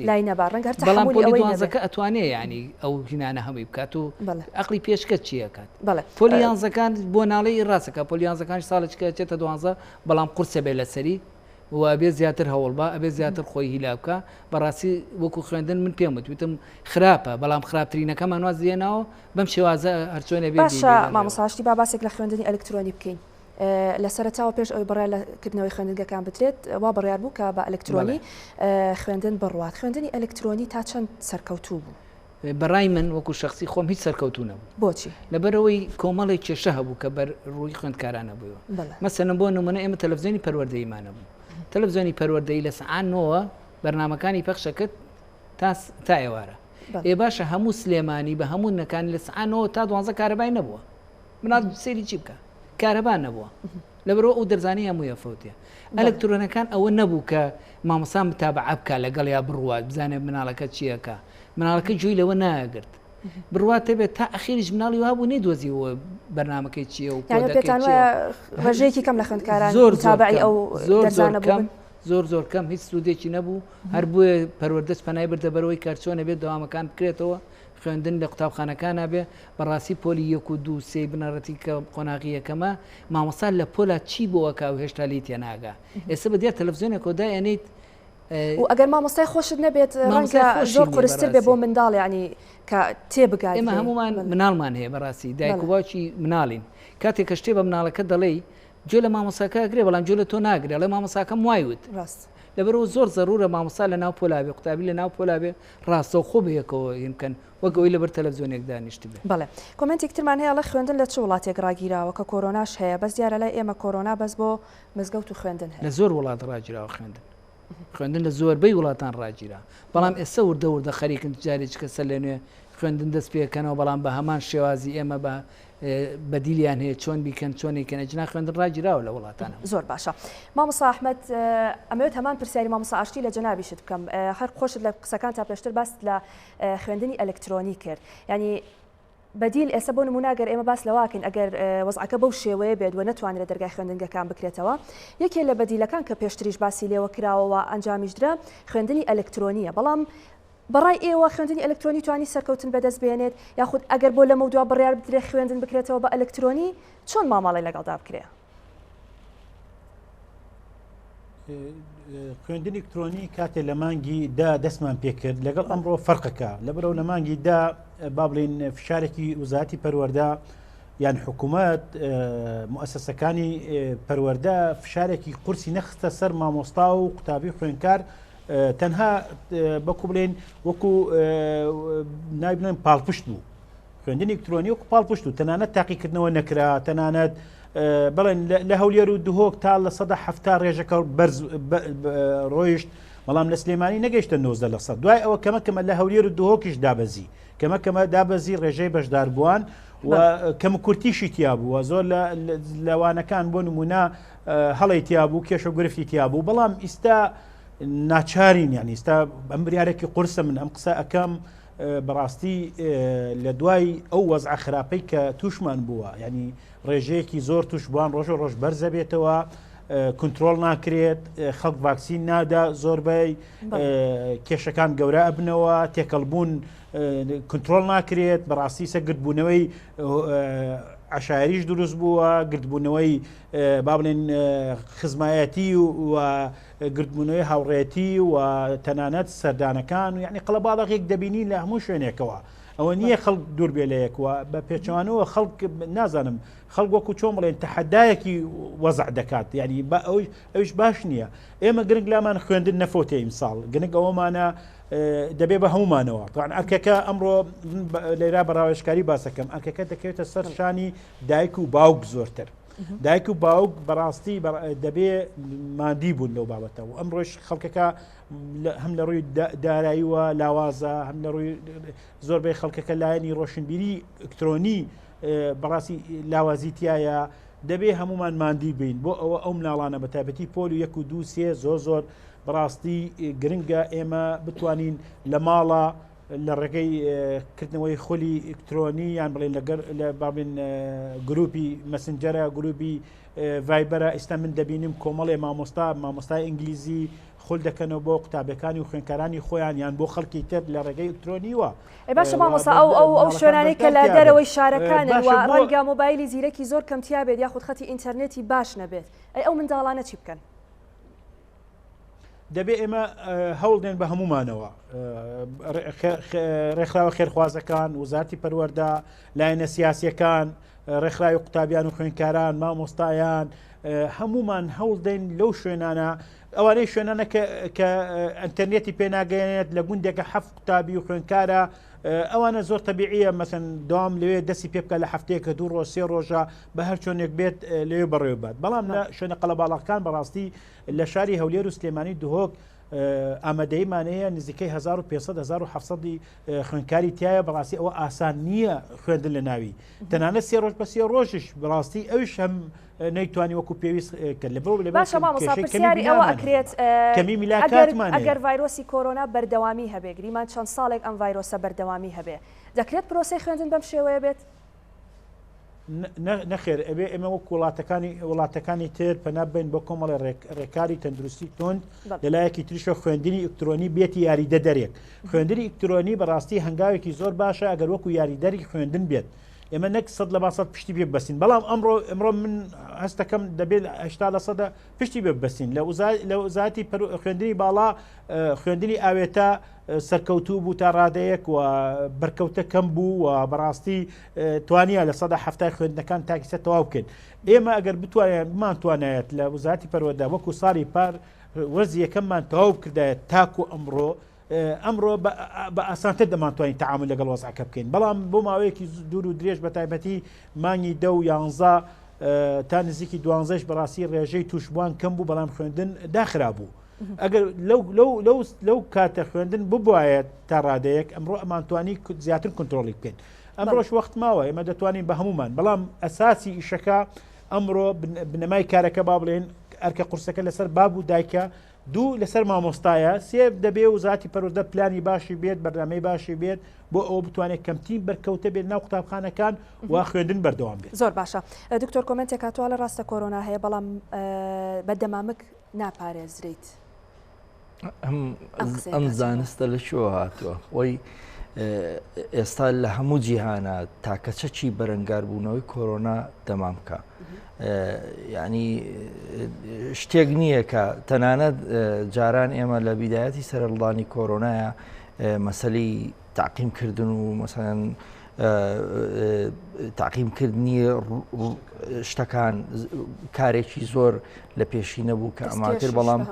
لای نەبا ڕەنگە هەر بەڵام پۆلی دوانزەکە ئەتوانێ یعنی ئەو هینانە هەمووی بکات و عەقڵی پێشکەت چیەکات پۆلی یانزەکان بۆ ناڵێی ڕاستەکە پۆلی یانزەکانیش ساڵێکە چێتە دوانزە بەڵام قورسە بێ لەسەری و ئەبێ زیاتر هەوڵ با ئەبێ زیاتر خۆی هیلا بکە بەڕاستی وەکو خوێندن من پێم وت وتم خراپە بەڵام خراپترینەکەمان واز لێناوە بەم شێوازە هەرچۆنێ بێ باشە مامۆستا ئاشتی با باسێک لە خوێندنی ئەلکترۆنی بکەین لە سەرەتاوە پێش ئەوەی بڕیار لە کردنەوەی خوێندنگەکان بدرێت وا بڕیار بوو کە بە ئەلکترۆنی خوێندن بڕوات خوێندنی ئەلکترۆنی تا چەند سەرکەوتوو بوو؟ بەڕای من وەکو شەخسی خۆم هیچ سەرکەوتوو نەبوو. بۆچی؟ لەبەرئەوەی کۆمەڵێک کێشە هەبوو کە بەر ڕووی خوێندکاران نەبوویەوە. مەسەلەن بۆ نمونە ئێمە تەلەفزیۆنی پەروەردەییمان هەبوو. تەلەفزیۆنی پەروەردەیی لە سەعات نۆوە بەرنامەکانی پەخش ئەکرد تا تا ئێوارە. ئێ باشە هەموو سلێمانی بە هەموو نەکانی لە سەعات نۆوە تا دوانزە کارەبای نەبووە. مناڵ سەیری چی بکا؟ کارەبا نەبووە. لەبەرئەوە ئەو دەرزانەی هەمووی ئەفەوتێ. ئەلکترۆنەکان ئەوە نەبوو کە مامۆستا متابعە بکا لەگەڵیا بڕوات بزانێت مناڵەکە چیەکا. مناڵەکە گوێی لەوە ناگرت. بڕوات هەبێت تا ئەخیریش مناڵی وا بوو نەیدۆزیەوە بەرنامەکەی چییە و یانی کۆدەکەی پێتان چییە. وایە ڕێژەیەکی کەم لە خوێندکاران زۆر زۆر متابعی کەم ئەو زۆر زۆر دەرزانە کەم بووبن؟ زۆر زۆر کەم هیچ سوودێکی نەبوو هەر بۆیە پەروەردەش پەنای بردە بەرەوەی کە چۆن ئەبێت دەوامەکان بکرێتەوە خوێندن لە قوتابخانەکانا بێ بەڕاستی پۆلی یەک و دوو سێی بنەڕەتی کە قۆناغی یەکەمە مامۆستا لە پۆلا چی بۆ ئەکا و هێشتا لێی تێناگا ئێستا بە دیار تەلەفزیۆنێکەوە دایئەنێیت و ئەگەر مامۆستای خۆشت نەبێت ڕەنگە زۆر قورستر بێ بۆ منداڵ ینی کە تێبگات ئێمە هەمومان مناڵمان هەیە بەڕاستی دایک و باوکی مناڵین کاتێک کە شتێ بە مناڵەکە دەڵێی گوێ لە مامۆساکە ئەگرێ بەڵام گوێ لە تۆ ناگرێ ئەڵێ مامۆساکەم وای وت ڕاست لەبەرەوە زۆر زەرورە مامۆستا لە ناو پۆلا بێ قوتابی لە ناو پۆلا بێ ڕاستەوخۆ بەیەکەوە هین بکەن وەک ئەوەی لەبەر تەلەفزیۆنێک دانیشتبێ. بەڵێ. کۆمێنتێکی ترمان هەیە ئەڵێ خوێندن لە چ وڵاتێک ڕاگیراوە کە کۆرۆناش هەیە بەس دیارە لای ئێمە کۆرۆنا بەس بۆ مزگەوت و خوێندن هەیە. لە زۆر وڵات ڕاگیراوە خوێندن. خوێندن لە زۆربەی وڵاتان ڕاگیرا بەڵام ئێستا وردە وردە خەریکن جارێکیکە سەر لە نوێ خوێندن دەست پێکەنەوە بەڵام بە هەمان شێوازی ئێمە بە بەدیلیان هەیە چۆن بیکەن چۆن نیکەن ئەجنا خوێندن ڕاگیراوە لە وڵاتانە. زۆر باشە مامۆستا ئەحمەد ئەمەوێت هەمان پرسیاری مامۆستا ئاشتی لە جەنابیشت بکەم هەر خۆشت لە قسەکان تا پێشتر باست لە خوێندنی ئەلکترۆنی کرد یعنی بەدیل ئێستا بۆ نمونە گەر ئێمە باس لەواکەین ئەگەر وەزعەکە بەو شێوەیە بێت و نەتوانرێت دەرگای خوێندنگەکان بکرێتەوە یەکێ لە بەدیلەکان کە پێشتریش باسی لێوە کراوەوە ئەنجامیشدرا خوێندنی ئەلکترۆنیە بەڵام بەڕای ئێوە خوێندنی ئەلکترۆنی توانی سەرکەوتن بەدەست بێنێت یاخود ئەگەر بۆ لەمەودوا بڕیار بدرێت خوێندن بکرێتەوە بە ئەلکترۆنی چۆن مامەڵەی لەگەڵدا بکرێ؟ خوێندنی ئەلکترۆنی کاتێ لە مانگی دا دەستمان پێکرد لەگەڵ ئەمڕۆ فەرقەکە لەبەرەوە لە مانگی دا با بڵین فشارێکی وزاتی پەروەەردە یان حکوومەت موسسەکانی پەروەەردە فشارێکی قورسی نەخستە سەر مامۆستا و قوتابی خوێنکار تەنها بەکو بڵێن وەکو ناوی بڵێن پاڵپشت بوو خوێندنی ئەلکترۆنی وەکو پاڵپشت و تەنانەت تاقیکردنەوە نەکرا تەنانەت بڵێن لە هەولێر و دهۆک تا 70% ڕێژەکە بەرز ڕۆیشت بەڵام لە سلێمانی نەگەیشتە 90 لە سەد دوای ئەوە کەمە کەمە لە هەولێر و دهۆکیش دابەزی کەمە کەمە دابەزی ڕێژەی بەشداربووان و کەم کورتیشی تیا بووە زۆر لەوانەکان بۆ نمونە هەڵی تیا بوو کێشە و گرفتی تیا بوو بەڵام ئیستا ناچارین یعنی ئیستا ئەم بریارێکی قورسە من ئەم قسە ئەەکەم بەڕاستی لە دوای ئەو وەزع خراپەی کە تووشمان بووە ینی ڕێژەیەکی زۆر توشبووان ڕۆژە ڕۆژ بەرزە بێتەوە کنترۆل ناکرێت خەڵک ڤاکسین نادا زۆربەی کێشەکان گەورە ئەبنەوە تێکەڵبوون کنترۆل ناکرێت بەڕاستی سە گردبوونەوەی عشاریش دروست بووە گردبوونەوەی با بڵێن خزمایەتی و گردبوونەوەی هاوڕێتی و تەنانەت سەردانەکان و یعنی قەڵەباڵغێک دەبینی لە هەموو شوێنێکەوە ئەوە نییە خەڵک دوور بێ لە یەکوە بە پێچەوانەوە خەڵک نازانم خەڵک وەکو چۆن بڵێن تەحەدایەکی وەزع دەکات یعنی بە ئەوش ئەوش باش نییە ئێمە گرنگ لامان خوێندن نەفۆتێ ئیمساڵ گرنگ ئەوەمانە دەبێ بە هەمومانەوە تاان ئەرکەکە ئەمڕۆ لێرا بە ڕاوێژکاری باسەکەم ئەرکەکە دەکەوێتە سەر شانی دایک و باوک زۆرتر دایک و باوک بەڕاستی دەبێ مادی بوون لەو بابەتە و ئەمڕۆش خەڵکەکە هەم لە ڕووی داراییوە لاوازە هەم لە ڕووی زۆربەی خەڵکەکە لایەنی ڕۆشنبیری ئەلکترۆنی بەڕاستی لاوازی تایە دەبێ هەمومان مادی بین بۆ ئەوە ئەو مناڵانە بە تایبەتی پۆل و یەک و دوو سێ زۆر زۆر بەڕاستی گرنگە ئێمە بتوانین لە ماڵە. لە ڕێگەی کردنەوەی خولی ئیکترۆنی یان بڵێن لەگەر لە بابن گروپی مەسنجەرە گروپی ڤایبەرە ئیستا من دەبینم کۆمەڵێ مامۆستا مامۆستای ئینگلیزی خول دەکەنەوە بۆ قوتابیەکانی و خوێنکارانی خۆیان یان بۆ خەڵکی تر لە ڕێگەی ئەلکترۆنیوە. ئەی باشە مامۆستا ئەو ئەو ئەو شوێنانەی کە لە دەرەوەی شارەکانن و ڕەنگە مۆبایلی زیرەکی زۆر کەم تیا بێت یاخود خەتی ئینتەرنێتی باش نەبێت ئەی ئەو منداڵانە چی بکەن؟ دەبێ ئێمە هەوڵدێن بە هەمومانەوە ڕێکخراوە خێرخوازەکان وزارتی پەروەەردە لایەنە سیاسیەکان ڕێکخراوی قوتابیان و خوێندکاران مامۆستایان هەمومان هەوڵدەین لەو شوێنانە ئەوانەی شوێنانە کە ئەتەرنێتی پێناگەێنێت لە گوندێکە حەف قوتابی و خوێندکارە ئەوانە زۆر تەبیعیە مەسن دوام لەوێ دەستی پێ بکە لە هەفتەیەکە دوو ڕۆژ سێ ڕۆژە بە هەر چۆنێک بێت لەوێ بەڕێوە بات بەڵام لە شوێنە قەڵەباڵەکان بەڕاستی لە شاری هەولێر و سلێمانی دهۆک ئامادەیمان هەیە نزیکەی 1500 1700 خوێندکاری تایە بەڕاستی ئەوە ئاسان نییە خوێندن لە ناوی تەنانەت سێ ڕۆژ بە سێ ڕۆژش بەڕاستی ئەوش هەم نەیتوانی وەکو پێویست کرد لە بۆ لە باشە مامۆستا پرسیاری ئەوە ئەکرێت کەمی میلاکاتمان ئەگەر ڤایرۆسی کۆرۆنا بەردەوامی هەبێ گریمان چەند ساڵێک ئەم ڤایرۆسە بەردەوامی هەبێ دەکرێت پرۆسەی خوێندن بەم شێوەیە بێت؟ نەخێر ئەبێ ئێمە وەک وڵاتەکانی وڵاتەکانی تر پەنا بین بۆ کۆمەڵی ڕێکاری تەندروستی توند لەلایەکی تریشە خوێندنی ئەلکترۆنی بێتی یاریدە دەرێک خوێندنی ئەلکترۆنی بەڕاستی هەنگاوێکی زۆر باشە ئەگەر وەکو یاریدەری خوێندن بێت ئێمە نەک سەد لە باسەد پشتی پێ بەسین بەڵام ئەمڕۆ ئەمڕۆ من هەستەکەم دەبێت هشتا لە سەدە پشتی پێ بەسین لە لە وزاتی خوێندنی باڵا خوێندنی ئاوێتە سەرکەوتوو بوو تا ڕادەیەک و بەرکەوتە کەم بوو و بەڕاستی توانیە لە سەدا هەفتای خوێندنەکان تاکیسە تەواو بکەین ئێمە ئەگەر بتوانێت بمان توانایەت لە وزاتی پەروەدا وەکو ساڵی پار وەرزی یەکەممان تەواو بکردایەت تاکو ئەمڕۆ ئەمڕۆ بە ئاسانتر دەمانتوانی تەعامل لەگەڵ وەزعەکە بکەین بەڵام بۆ ماوەیەکی دوور و درێژ بە تایبەتی مانگی دە و یانزە تا نزیکی دوانزەش بەڕاستی ڕێژەی توشبووان کەم بوو بەڵام خوێندن داخرا بوو ئەگەر لەو لەو لەو لەو کاتە خوێندن ببواە تا ڕادەیەک ئەمڕۆ ئەمانتوانی زیاتر کنترۆڵی بکەین ئەمڕۆش وەخت ماوە ئێمە دەتوانین بە هەمومان بەڵام ئەساسی ئیشەکە ئەمڕۆ بنەمای کارەکە با بڵێن ئەرکە قورسەکە لەسەر باب و دایکە دوو لەسەر مامۆستایە سێ دەبێ وزاتی پەروەردە پلانی باشی بێت بەرنامەی باشی بێت بۆ ئەوە بتوانێت کەمترین بەرکەوتە بێت ناو قوتابخانەکان و خوێندن بەردەوام بێت. زۆر باشە دکتۆر کۆمێنتێک هاتووە ئەڵێ ڕاستە کۆرۆنا هەیە بەڵام بە دەمامک ناپارێزریت. ئەم زانستە لە کوێوە هاتووە؟ خۆی ئێستا لە هەموو جیهانە تاکە چەکی بەرەنگاربوونەوەی کۆرۆنا دەمامکە. یعنی شتێک نییە کە تەنانەت جاران ئێمە لە بیدایەتی سەرهەڵدانی کۆرۆنایە مەسەلی تاقیمکردن و مەسەن تاقیمکردنی شتەکان کارێکی زۆر لە پێشی نەبوو کە ئەمان کرد بەڵام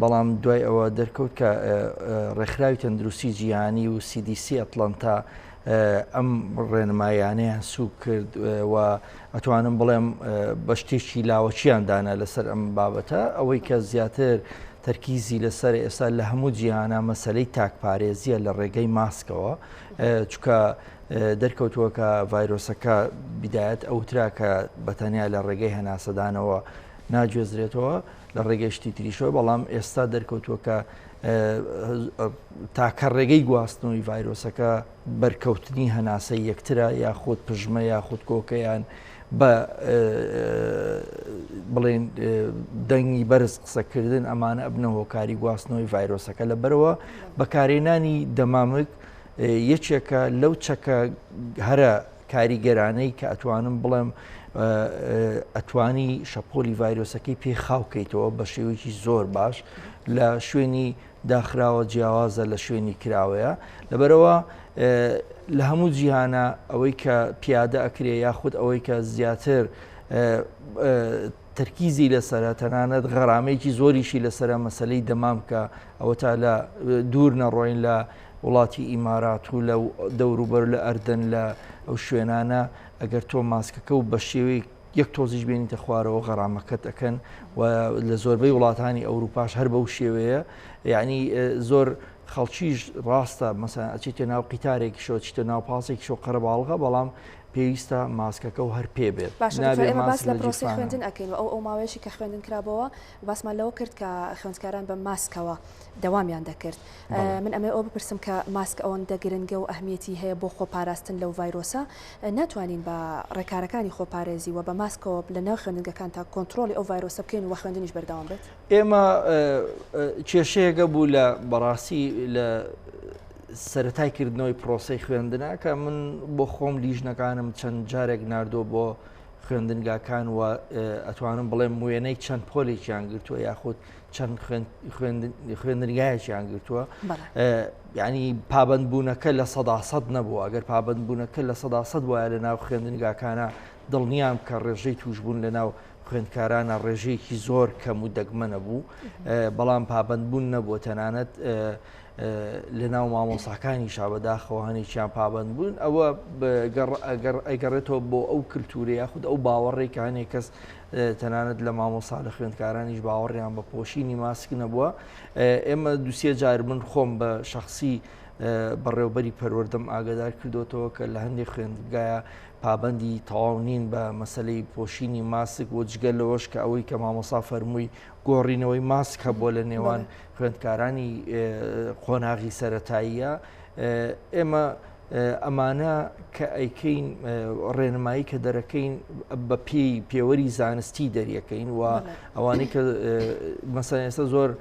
بەڵام دوای ئەوە دەرکەوت کە ڕێکخراوی تەندروستی جیهانی و CDC ئەتلەنتا ئەم ڕێنمایانەیان سوک کرد و ئەتوانم بڵێم بە شتێکی لاوەکییان دانا لەسەر ئەم بابەتە ئەوەی کە زیاتر تەرکیزی لەسەر ئێستا لە هەموو جیهانە مەسلەی تاکپارێزیە لە ڕێگەی ماسکەوە چکە دەرکەوتووە کە ڤایرۆسەکە بیدایەت ئەوترا کە بە تەنیا لە ڕێگەی هەناسەدانەوە ناگوێزرێتەوە لە ڕێگەی شتی تریشەوە بەڵام ئێستا دەرکەوتووە کە تاکە ڕێگەی گواستنەوەی ڤایرۆسەکە بەرکەوتنی هەناسەی یەکترە یاخود پژمە یاخود کۆکەیان بە بڵێن دەنگی بەرز قسەکردن ئەمانە ئەبنە هۆکاری گواستنەوەی ڤایرۆسەکە لەبەرەوە بەکارهێنانی دەمامک یەکێکە لەو چەکە هەرە کاریگەرانەی کە ئەتوانم بڵێم ئەتوانی شەپۆلی ڤایرۆسەکەی پێ خاوکەیتەوە بە شێوەیەکی زۆر باش لە شوێنی داخراوە جیاوازە لە شوێنی کراوەیە لەبەرەوە لە هەموو جیهانە ئەوەی کە پیادە ئەکرێ یاخود ئەوەی کە زیاتر تەرکیزی لەسرە تەنانەت غەرامەیەکی زۆریشی لەسرە مەسلەی دەمام کە ئەوە تا لە دوور نەڕۆین لە وڵاتی ئیمارات و لە دەوروبەر لە ئەردەن لە ئەو شوێنانە ئەگەر تۆ ماسکەکە و بە شێوەی یەک تۆزیش بێنیتە خوارەوە غەرامەکەت ئەکەن و لە زۆربەی وڵاتانی ئەوروپاش هەر بەو شێوەیە یعنی زۆر خەڵکیش ڕاستە مەسەن ئەچیتە ناو قیتارێکیشەوە چیتە ناو پاسێکیشەوە قەرەباڵغە بەڵام. پێویستە ماسکەکە و هەر پێ بێت. باشە دکتۆر ئێمە باس لە پرۆسەی خوێندن ئەکەین و ئەو ئەو ماوەیەشی کە خوێندن کرابەوە باسمان لەوە کرد کە خوێندکاران بە ماسکەوە دەوامیان دەکرد من ئەمەوێ ئەوە بپرسم کە ماسک ئەوەندە گرنگە و ئەهمیەتی هەیە بۆ خۆپاراستن لەو ڤایرۆسە ناتوانین بە ڕێکارەکانی خۆپارێزی و بە ماسکەوە لە ناو خوێندنگەکان تا کۆنترۆڵی ئەو ڤایرۆسە بکەین و خوێندنیش بەردەوام بێت؟ ئێمە کێشەیەکە بوو لە بەڕاستی لە سەرەتای کردنەوەی پرۆسەی خوێندنە کە من بۆ خۆم لیژنەکانم چەند جارێک ناردووە بۆ خوێندنگاکان و ئەتوانم بڵێم وێنەی چەند پۆلێکیان گرتووە یاخود چەند خوێندنگایەکیان گرتووە ینی پابندبوونەکە لە سەدا سەد نەبوو ئەگەر پابندبوونەکە لە 100 وایە لە ناو خوێندنگاکانە دڵنیام کە ڕێژەی توشببوون لە ناو خوێندکارانە ڕێژەیەکی زۆر کەم و دەگمەنە بوو بەڵام پابندبوون نەبووە تەنانەت لە ناو مامۆساکانیشا بەداخەوە هەنێکیان پابند بوون ئەوە ئەگەڕێتەوە بۆ ئەو کللتورە یاخود ئەو باوەڕێک کە هەنێک کەس تەنانەت لە مامۆسا لە خوێندکارانیش باوەڕیان بە پۆشینی ماسک نەبووە ئێمە دوسێ جار من خۆم بە شخصی بەڕێوبەری پەروەردەم ئاگدار کردوتەوە کە لە هەندێک خوێندگایە پابندی تەواو نین بە مەسلەی پۆشینی ماسک و جگە لەوەش کە ئەوەی کە مامۆسا فەرمووی گۆڕینەوەی ماسک هەبووە لە نێوان خوێندکارانی قۆناغی سەتاییە ئێمە ئەمانە کە ئەیکەین ڕێنمایی کە دەرەکەین بە پێی پێوەری زانستی دەریەکەین و ئەوانەی کە مەسەن ئێستا زۆر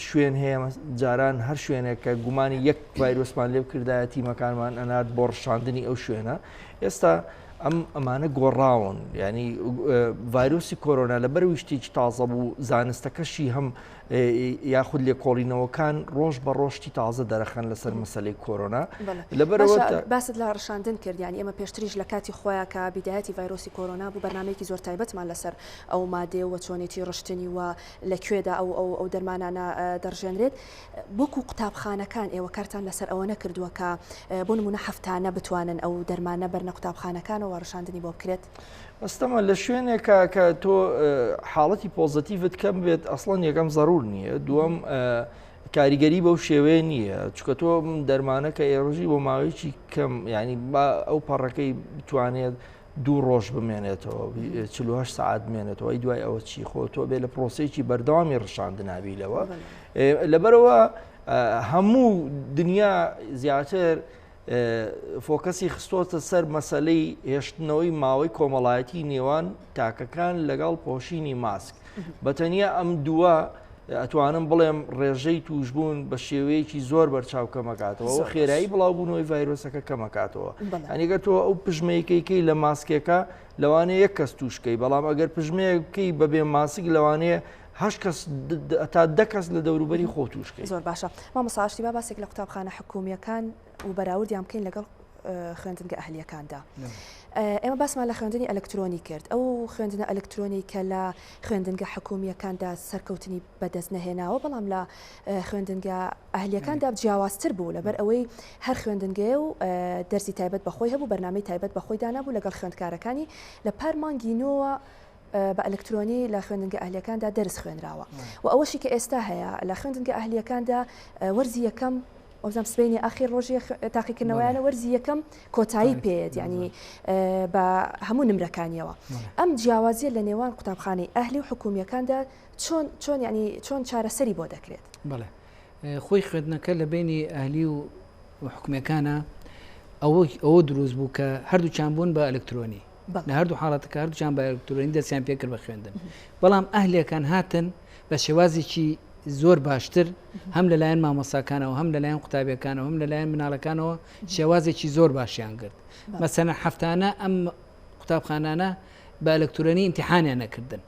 شوێن هەیە جاران هەر شوێنێک کە گومانی یەک ڤایرۆسمان لێ بکردایە تیمەکانمان ئەنارد بۆ ڕشاندنی ئەو شوێنە ئێستا ئەم ئەمانە گۆڕاون ینی ڤایرۆسی کۆرۆنا لەبەر ویشتێکی تازە بوو زانستەکەشی هەم یاخود لێکۆڵینەوەکان ڕۆژ بە ڕۆشتی تازە دەرەخەن لەسەر مەسلەی کۆرۆنا لەبەرەوە باست لە ڕشاندن کرد یانی ئێمە پێشتریش لە کاتی خۆیان کە بیدایەتی ڤایرۆسی کۆرۆنا بوو بەرنمەیەکی زۆر تایبەتمان لەسەر ئەو مادەیە و چۆنێتی ڕشتنی و لە کوێدا ئەو ئەو ئەو دەرمانانە دەڕژێنرێت وەکو قوتابخانەکان ئێوە کارتان لەسەر ئەوە نەکردووە کە بۆ نمونە هەفتانە بتوانن ئەو دەرمانە بەرنە قوتابخانەکانەوە ڕشاندنی بۆ بکرێت؟ ئەستەمە لە شوێنێکا کە تۆ حاڵەتی پۆزەتیڤت کەم بێت ئەسڵەن یەکەم زەرور نییە دووەم کاریگەری بەو شێوەیە نییە چکە تۆ دەرمانە کە ئێڕژی بۆ ماوەیەکی کەم ینی با ئەو پەڕەکەی بتوانێت دوو ڕۆژ بمێنێتەوە 48 سعات بمێنێتەوە ئەی دوای ئەوە چی خۆ تۆ بێ لە پرۆسەیەکی بەردەوامی ڕشاندنابی لەوە لەبەرەوە هەموو دنیا زیاتر فۆکەسی خستۆتە سەر مەسەلەی هێشتنەوەی ماوەی کۆمەڵایەتی نێوان تاکەکان لەگەڵ پۆشینی ماسک. بە تەنیا ئەم دووە ئەتوانم بڵێم ڕێژەی توشبوون بە شێوەیەکی زۆر بەرچاو کەمەکاتەوە و خێرایی بڵاوبوونەوەی ڤایرۆسەکە کەمەکاتەوە. ئەنیگە تۆ ئەو پژمەیەکەیکەی لە ماسکێکە لەوانەیە یەک کەس توشکەی بەڵام ئەگەر پژمەیەک بکەی بەبێ ماسک لەوانەیە هەشت کەس تا دە کەس لە دەوروبەری خۆ تووش کەی. زۆر باشە مامۆستا ئاشتی با باسێک لە قوتابخانە حکوومییەکان و بەراوردیان بکەین لەگەڵ خوێندنگە ئەهلیەکاندا. ئێمە باسمان لە خوێندنی ئەلکترۆنی کرد ئەو خوێندنە ئەلکترۆنی کە لە خوێندنگە حکوومیەکاندا سەرکەوتنی بەدەست نەهێناوە بەڵام لە خوێندنگە ئەهلیەکاندا جیاوازتر بوو لەبەر ئەوەی هەر خوێندنگەیە و دەرسی تایبەت بەخۆی هەبوو بەرنامەی تایبەت بەخۆی دانابوو لەگەڵ خوێندکارەکانی لە پار مانگی نۆوە بە ئەلکترۆنی لە خوێندنگە ئەهلیەکاندا دەرس خوێنراوە و ئەوەشی کە ئێستا هەیە لە خوێندنگە ئەهلیەکاندا وەرزی یەکەم وەزم سبینی ئاخیر ڕۆژی تاقیکردنەوەیانە وەرزی یەکەم کۆتایی پێیەت ینی بە هەموو نمرەکانیەوە ئەم جیاوازیە لە نێوان قوتابخانەی ئەهلی و حکومیەکاندا چۆن چۆن ینی چۆن چارەسەری بۆ دەکرێت؟ بەڵێ خۆی خوێندنەکە لە بینی ئەهلی و حکومیەکانە ئەوە ئەوە دروست بوو کە هەردووچان بوون بە ئەلکترۆنی لە هەردوو حاڵەتەکە هەردووچان بە ئەلکترۆنی دەستیان پێکرد بە خوێندن بەڵام ئەهلیەکان هاتن بە شێوازێکی زۆر باشتر هەم لەلایەن مامۆساکانەوە هەم لەلایەن قوتابیەکانەوە هەم لەلایەن مناڵەکانەوە شێوازێکی زۆر باشیان گرت مەسەنە هەفتانە ئەم قوتابخانانە بە ئەلکترۆنی ئیمتیحانیان نەکردن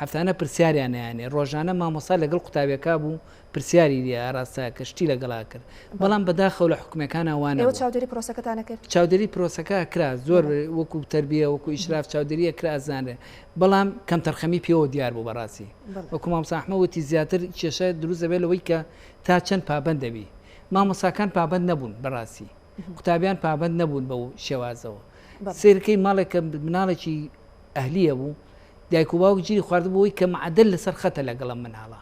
هەفتانە پرسیاریان نەیانێ ڕۆژانە مامۆسا لەگەڵ قوتابیەکە بوو پرسیاری لێ ئاراستە کرد شتی لەگەڵا کرد بەڵام بەداخەوە لە حکومەکانە وانە ئێوە چاودێری پرۆسەکەتان کرد چاودێری پرۆسەکە کرا زۆر وەکو تربیە وەکو ئیشراف چاودێریە کرا ئەزانرێ بەڵام کەم تەرخەمی پێوە دیار بوو بەڕاستی وەکو مامۆستا ئەحمەد وتی زیاتر کێشە دروست دەبێت لەوەی کە تا چەند پابەند دەبی مامۆساکان پابەند نەبوون بەڕاستی قوتابیان پابەند نەبوون بەو شێوازەوە سیرکەی ماڵێک کە مناڵێکی ئەهلیە بوو دایک و باوک گیری خواردبوو بۆی کە معدل لەسەر خەتە لەگەڵم مناڵە.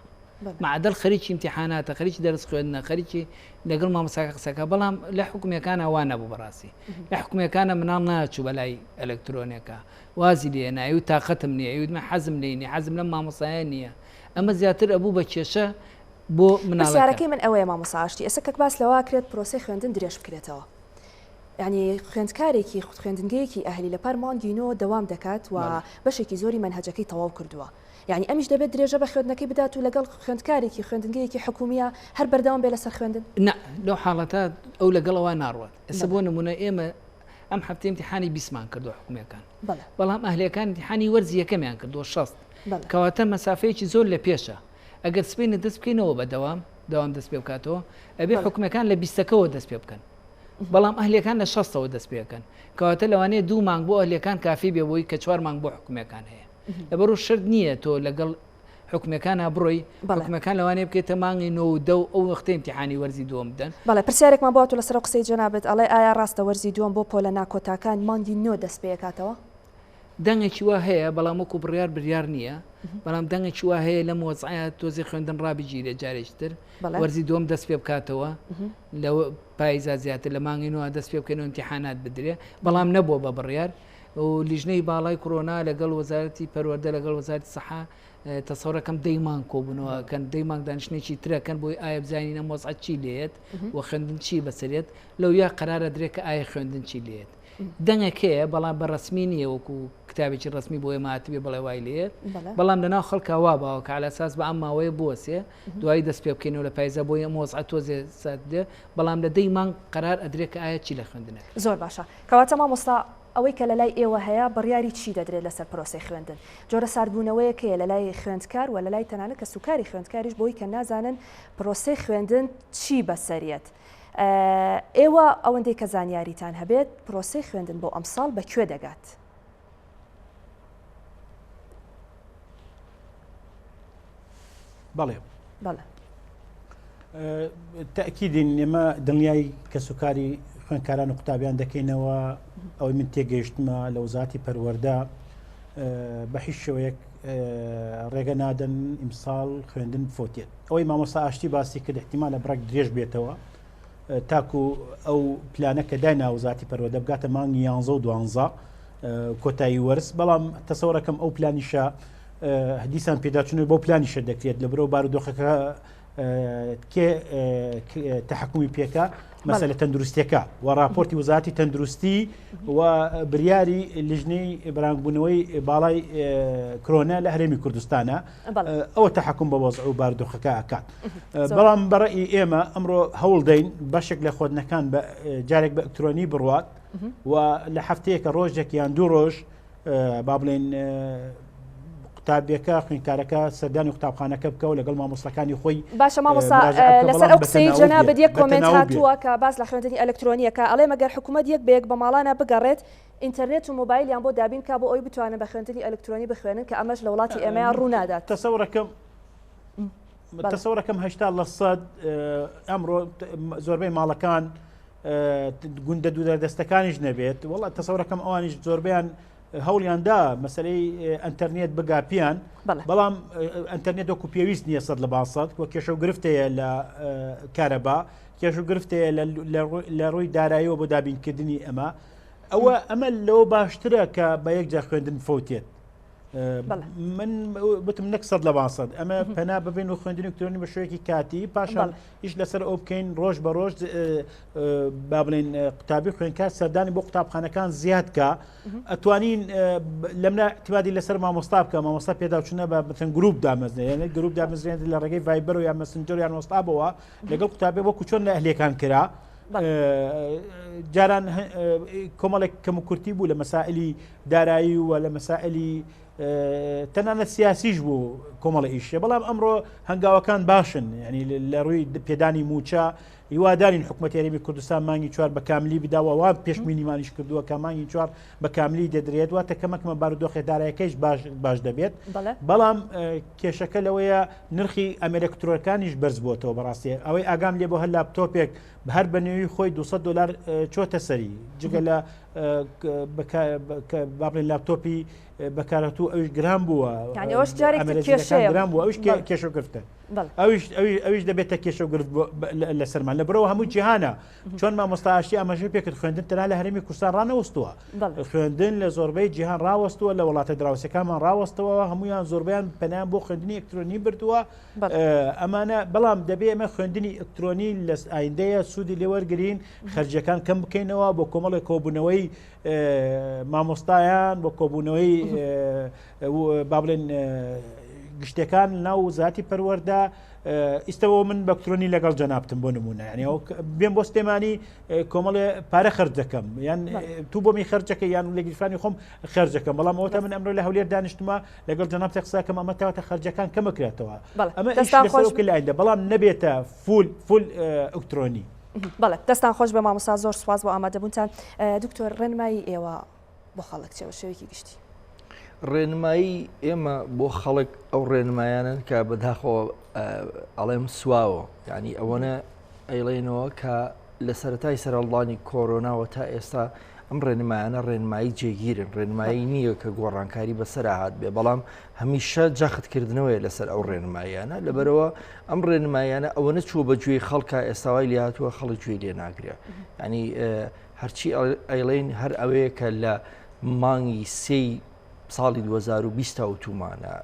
معدل خەریکی ئیمتیحاناتە خەریکی دەرس خوێندنە خەریکی لەگەڵ مامۆستاکە قسەکە بەڵام لە حکومیەکانە وا نەبوو بەڕاستی لە حکومیەکانە مناڵ ناچوو بەلای ئەلکترۆنێکە وازی لێ نایوت تاقەتم نییە ئەیوت من حەزم لێی نییە حەزم لەم مامۆستایە نییە ئەمە زیاتر ئەبوو بە کێشە بۆ مناڵەکە. پرسیارەکەی من ئەوەیە مامۆستا ئاشتی ئێستا کە باس لەوە ئەکرێت پرۆسەی خوێندن درێژ بکرێتەوە یانی خوێندکارێکی خوێندنگەیەکی ئەهلی لە پار مانگی نۆ دەوام دەکات و بەشێکی زۆری مەنهەجەکەی تەواو کردووە یانی ئەمیش دەبێت درێژە بە خوێندنەکەی بدات و لەگەڵ خوێندکارێکی خوێندنگەیەکی حکومیە هەر بەردەوام بێ لەسەر خوێندن؟ نا لەو حاڵەتە ئەو لەگەڵ ئەوە ناڕوات ئێستا بۆ نمونە ئێمە ئەم هەفتەیە ئیمتیحانی بیستمان کردووە حکومیەکان بەڵام ئەهلیەکان ئیمتیحانی وەرزی یەکەمیان کردووە 60 کەواتە مەسافەیەکی زۆر لە پێشە ئەگەر سبینە دەست بکەینەوە بە دەوام دەوام دەست پێ بکاتەوە ئەبێ حکومەکان لە بیستەکەەوە دەست پێ بکەن بەڵام ئەهلیەکان لە شەستەوە دەست پێکەن کەواتە لەوانەیە دوو مانگ بۆ ئەهلیەکان کافی بێ بۆی کە چوار مانگ بۆ حکومەکان هەیە لەبەرو شەرت نییە تۆ لەگەڵ حکومیەکانا بڕۆی حکومیەکان لەوانەیە بکەیتە مانگی نۆ و دە و ئەو وەختەی ئیمتیحانی وەرزی دووەم بدەن. بەڵێ پرسیارێکمان بۆ هاتوو لەسەر ئەو قسەی جەنابت ئەڵێ ئایا ڕاستە وەرزی دووەم بۆ پۆلە ناکۆتاکان مانگی نۆ دەست پێکاتەوە؟ دەنگێکی وا هەیە بەڵام وەکو بڕیار بریار نییە بەڵام دەنگێکی وا هەیە لەم وەزعە تۆزی خوێندن ڕابگیرێت جارێکی تر وەرزی دووەم دەست پێ بکاتەوە لە پایزا زیاتر لە مانگی نۆ دەست پێ بکەن و ئیمتیحانات بدرێ بەڵام نەبووە بە بڕیار و لیژنەی باڵای کۆرۆنا لەگەڵ وەزارەتی پەروەردە لەگەڵ وەزارەتی سەحا تەسەورەکەم دەی مانگ کۆبوونەوە کەن دەی مانگ دانیشتێکی ترەکەن بۆی ئایا بزانین ئەم وەزعە چی لێت و خوێندن چی بەسەرێت لەو یا قەرارە درێ کە ئایا خوێندن چی لێت دەنگەکەیە بەڵام بە ڕسمی نییە وەکو کتابێکی ڕسمی بۆ ئێمە هاتبێ بڵێ وای لێت بەڵام لەناو خەڵکا وا باوە کە على ساس بە ئەم ماوەیە بوەسێ دوایی دەست پێ بکەینەوە لە پایزا بۆی ئەم وەزعە تۆزێ سات دێ بەڵام لە دەی مانگ قەرار ئەدرێ کە ئایا چی لە خوێندنەکە. زۆر باشە کەواتە مامۆستا ئەوەی کە لەلای ئێوە هەیە بڕیاری چی دەدرێت لەسەر پرۆسەی خوێندن؟ جۆرە ساردبوونەوەیەک هەیە لەلای خوێندکار و لەلای تەنانەت کەسوکاری خوێندکاریش بۆی کە نازانن پرۆسەی خوێندن چی بەسەریەت. ئێوە ئەوەندەی کە زانیاریتان هەبێت پرۆسەی خوێندن بۆ ئەمساڵ بە کوێ دەگات؟ بەڵێ بەڵێ تەئکیدین ئێمە دڵنیای کەسوکاری خوێندکاران و قوتابیان دەکەینەوە ئەوەی من تێگەیشتمە لە وەزارەتی پەروەردە بە هیچ شێوەیەک ڕێگە نادەن ئیمساڵ خوێندن بفۆتێت ئەوەی مامۆستا ئاشتی باسی کرد احتیمالە بڕێک درێژ بێتەوە تاکو ئەو پلانە کە داینا وەزارەتی پەروەردە بگاتە مانگی یانزە و دوانزە کۆتایی وەرز بەڵام تەسەوڕەکەم ئەو پلانیشە دیسان پێداچوونەوەی بۆ پلانیشە دەکرێت لە برەوە بارودۆخەکە کێ تحکمی پێکە مەسەلە تەندروستیەکە و راپۆرتی وزارەتی تەندروستی و بریاری لیژنەی بەرانگبوونەوەی باڵای کرۆنا لە هەرێمی کوردستانە ئەوە تحکم بە وەزع و باردۆخەکە ئەکات بەڵام بەڕئی ئێمە ئەمڕۆ هەوڵ دەین بەشێک لە خۆدنەکان بە جارێک بە ئەلکترۆنی بڕوات و لە هەفتەیەکە ڕۆژێک یان دوو ڕۆژ با بڵێن قوتابیەکە خوێندکارەکە سەردانی قوتابخانەکە بکەوە لەگەڵ مامۆستاکانی خۆی باشە مامۆستا لەسەر ئەو قسەی جەنابت یەک کۆمێنت هاتووە کە باس لە خوێندنی ئەلکترۆنیەکە ئەڵێ مەگەر حکوومەت یەک بە یەک بە ماڵانە بگەڕێت ئینتەرنێت و مۆبایلیان بۆ دابین کا بۆ ئەوی بتوانن بە خوێندنی ئەلکترۆنی بخوێنن کە ئەمەش لە وڵاتی ئێمەیان ڕوو نادات. تەسەورەکەم تەسەورەکەم 80 لە سەد ئەمڕۆ زۆربەی ماڵەکان گوندە دوورەدەستەکانیش نەبێت وڵا تەسەورەکەم ئەوانیش زۆربیان هەوڵیان دا مەسلەی ئەتەرنێت بگا پیان بەڵام ئەتەرنێت وەکو پێویست نییە سەد لە باسەد وە کێشە و گرفتەیە لە کارەبا کێش و گرفتەیە لە ڕووی داراییەوە بۆ دابینکردنی ئەمە ئەوە ئەمە لەوە باشترە کە بە یەکجار خوێندن فەوتێت من بتم نەک سەد لە باسەد ئەمە پەنا ببین و خوێندنی ئەلکترۆنی بە شوێکی کاتی پاشان ئیش لەسەر ئەو بکەین ڕۆژ بە ڕۆژ با بڵێن قوتابی خوێنکار سەردانی بۆ قوتابخانەکان زیاد کە ئەتوانین لەمنا اعتمادی لەسەر مامۆستا بکە مامۆستا پێداچوونە بە بتن گروپ دامەزرێن یعنی گروپ دامەزرێن لە ڕێگەی ڤایبەر و یا مەسنجەر یان وەستابەوە لەگەڵ قوتابی وەکو چۆن لە ئەهلەکان کرا جاران کۆمەڵێک کەم و کورتی بوو لە مەسائلی دارایی و لە مەسائلی تەنانەت سیاسیش بوو کۆمەڵە ئیشە بەڵام ئەمڕۆ هەنگاوەکان باشن ینی لە ڕووی پێدانی موچە هیوادارین حکوومەت هەرێمی کوردستان مانگی چوار بە کاملی بداوە وا پێشمینیمانیش کردووە کە مانگی چوار بە کاملی دەدرێت واتە کەمەکمە بارودۆخی دارایەکەیش باش باش دەبێت بەڵام کێشەکە لەوەیە نرخی ئەمێرەکترۆکانیش بەرز بۆتەوە بەڕاستی ئەوەی ئاگام لێ بۆ هەر لاپتۆپێک هەر بە نوێی خۆی 200 دلار چۆتە سەری جگە لە با بڵێن لاپتۆپی بەکارهاتوو ئەوش گران بووە ئەوش جارێک کێشەیە گران بووە ئەوش کێشە گرفتە. ئەویش ئەویش دەبێتە کێشە و گرفت لەسەرمان لە برەوە هەموو جیهانە چۆن مامۆستا ئاشتی ئاماژەی پێکرد خوێندن تەنها لە هەرێمی کوردستان ڕانەوەستووە خوێندن لە زۆربەی جیهان ڕاوەستووە لە وڵاتە دراوسەکانمان ڕاوەستەوە هەمویان زۆربیان پەنایان بۆ خوێندنی ئەلکترۆنی بردووە ئەمانە بەڵام دەبێ ئێمە خوێندنی ئەلکترۆنی لە ئایندەیە سوودی لێوەرگین خەرجەکان کەم بکەینەوە بۆ کۆمەڵێک کۆبوونەوەی مامۆستایان بۆ کۆبوونەوەی با بڵێن گشتەکان ناو وزاتی پەروەەردە ئیستەوە من بەکترۆنی لەگەڵ جەنابتم بۆ نمونە یعنی ئەو بێم بۆ سلێمانی کۆمەڵێ پارە خرج دەکەم یان تو بۆ می خرجەکە یان لە گیرفانی خۆم خرجەکەم بەڵام ئەوە من ئەمڕۆ لە هەولێر دانیشتمە لەگەڵ جەناب قساکەم ئەمە تاواتە خرجەکان کەمەکرێتەوە ئەمە لایندە بەڵام نەبێتە full full ئەلکترۆنی. بەڵێ دەستان خۆش بە مامۆستا زۆر سوپاس بۆ ئامادەبوونتان دکتۆر ڕێنمایی ئێوە بۆ خەڵک چێ بە شێوەیەکی گشتی؟ ڕێنمایی ئێمە بۆ خەڵک ئەو ڕێنمایانن کە بەداخەوە ئەڵێم سواوە یعنی ئەوەنە ئەیڵێنەوە کە لە سەتای سەرهەڵدانی کۆرۆناوە تا ئێستا ئەم ڕێنمایانە ڕێنمایی جێگیرن ڕێنمایی نییە کە گۆڕانکاری بەسەر هاات بێ بەڵام هەمیشە جەختکردنەوەی لەسەر ئەو ڕێنماییانە لەبەرەوە ئەم ڕێنماییانە ئەوە نەچووە بە گوێی خەڵکە ئێستاوای لێهاتووە خەڵک گوێی لێ ناگرێ ینی هەرچی ئەیڵێین هەر ئەوەیە کە لە مانگی سێی ساڵی 2020 وتومانە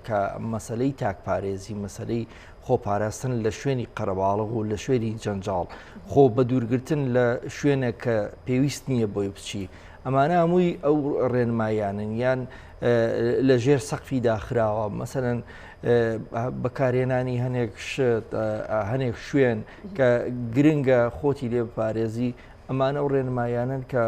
کە مەسلەی تاکپارێزی مەسلەی خۆپاراستن لە شوێنی قەرەباڵغ و لە شوێنی جەنجاڵ خۆ بە دوورگرتن لە شوێنێک کە پێویست نییە بۆی بچی ئەمانە هەمووی ئەو ڕێنمایانن یان لە ژێر سەقفی داخراوە مەسەەن بەکارهێنانی هەنێک شت هەنێک شوێن کە گرنگە خۆتی لێ بپارێزی ئەمانە و ڕێنمایانن کە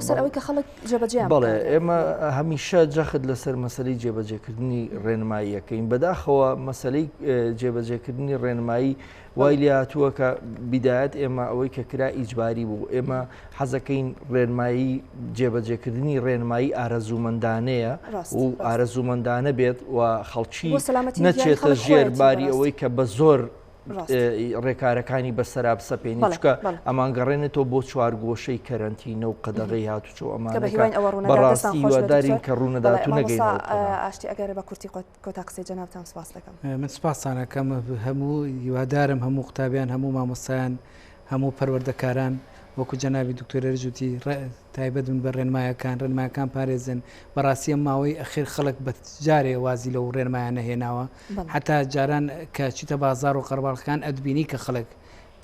سەر ئەوەی کە خەڵک جێبەجێ بەڵێ ئێمە هەمیشە جەخت لەسەر مەسلەی جێبەجێکردنی ڕێنماییەکەین بەداخەوە مەسلەی جێبەجێکردنی ڕێنمایی وای لێهاتووە کە بیدایەت ئێمە ئەوەی کە کرا ئیجباری بوو ئێمە حەزەکەین ڕێنمایی جێبەجێکردنی ڕێنمایی ئارەزوومەندانەیە و ئارەزوومەندانە بێت و خەڵکی نەچێتە ژێر باری ئەوەی کە بە زۆر ڕێکارەکانی بەسەرا بسەپێنی چکە ئەمانگەڕێنێتەوە بۆ چوارگۆشەی کەرەنتینە و قەدەغەی هاتوچۆ ئەمانە بەڕاستی هیوادارین کە ڕوونەدات و نەگەین ئاشتی ئەگەر بە کورتی کۆتا قسەی جەنابتان سپاس دەکەم. من سپاستان ئەکەم هەموو هیوادارم هەموو قوتابیان هەموو مامۆستایان هەموو پەروەردەکاران وەکو جەنابی دکتۆر ئەرج وتی تایبەت بن بە ڕێنمایەکان ڕێنمایەکان پارێزن بەڕاستی ئەم ماوەی ئەخیر خەڵک بە جارێ وازی لەو ڕێنمایانە هێناوە حتا جاران کە چیتە بازار و قەرباڵخەکان ئەتبینی کە خەڵک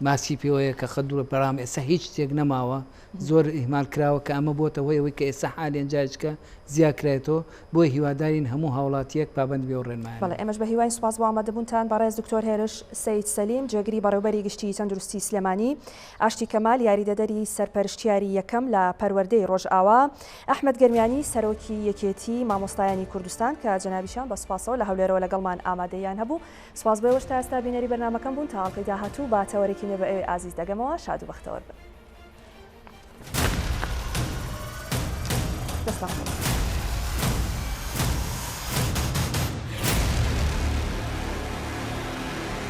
ماسی پێوەیە کە خەت دوورە بەڵام ئێستا هیچ شتێک نەماوە زۆر ئیهمال کراوە کە ئەمە بۆتە هۆی ئەوەی کە ئێستا حالیەن جارێکە زیا کرایەتەوە بۆیە هیوادارین هەموو هاوڵاتیەک پابەند بێ و ڕێنمایانە. بەڵێ ئێمەش بە هیواین سوپاس بۆ ئامادەبوونتان بەڕێز دکتۆر هێرش سەید سەلیم جێگری بەڕێوبەری گشتیی تەندروستی سلێمانی، ئاشتی کەمال یاریدەدەری سەرپەرشتیاری یەکەم لە پەروەردەی ڕۆژئاوا، ئەحمەد گەرمیانی سەرۆکی یەکێتی مامۆستایانی کوردستان کە جەنابیشیان بە سوپاسەوە لە هەولێرەوە لەگەڵمان ئامادەییان هەبوو. سوپاس بۆ ئێوەش تا ئێستا بینەری بەرنامەکەم بوون تا ئەڵقەی داهاتوو بە تەوەرێکی نوێ بە ئێوەی ئازیز دەگەمەوە شاد و بەختەوەر بن. دەستان خۆش.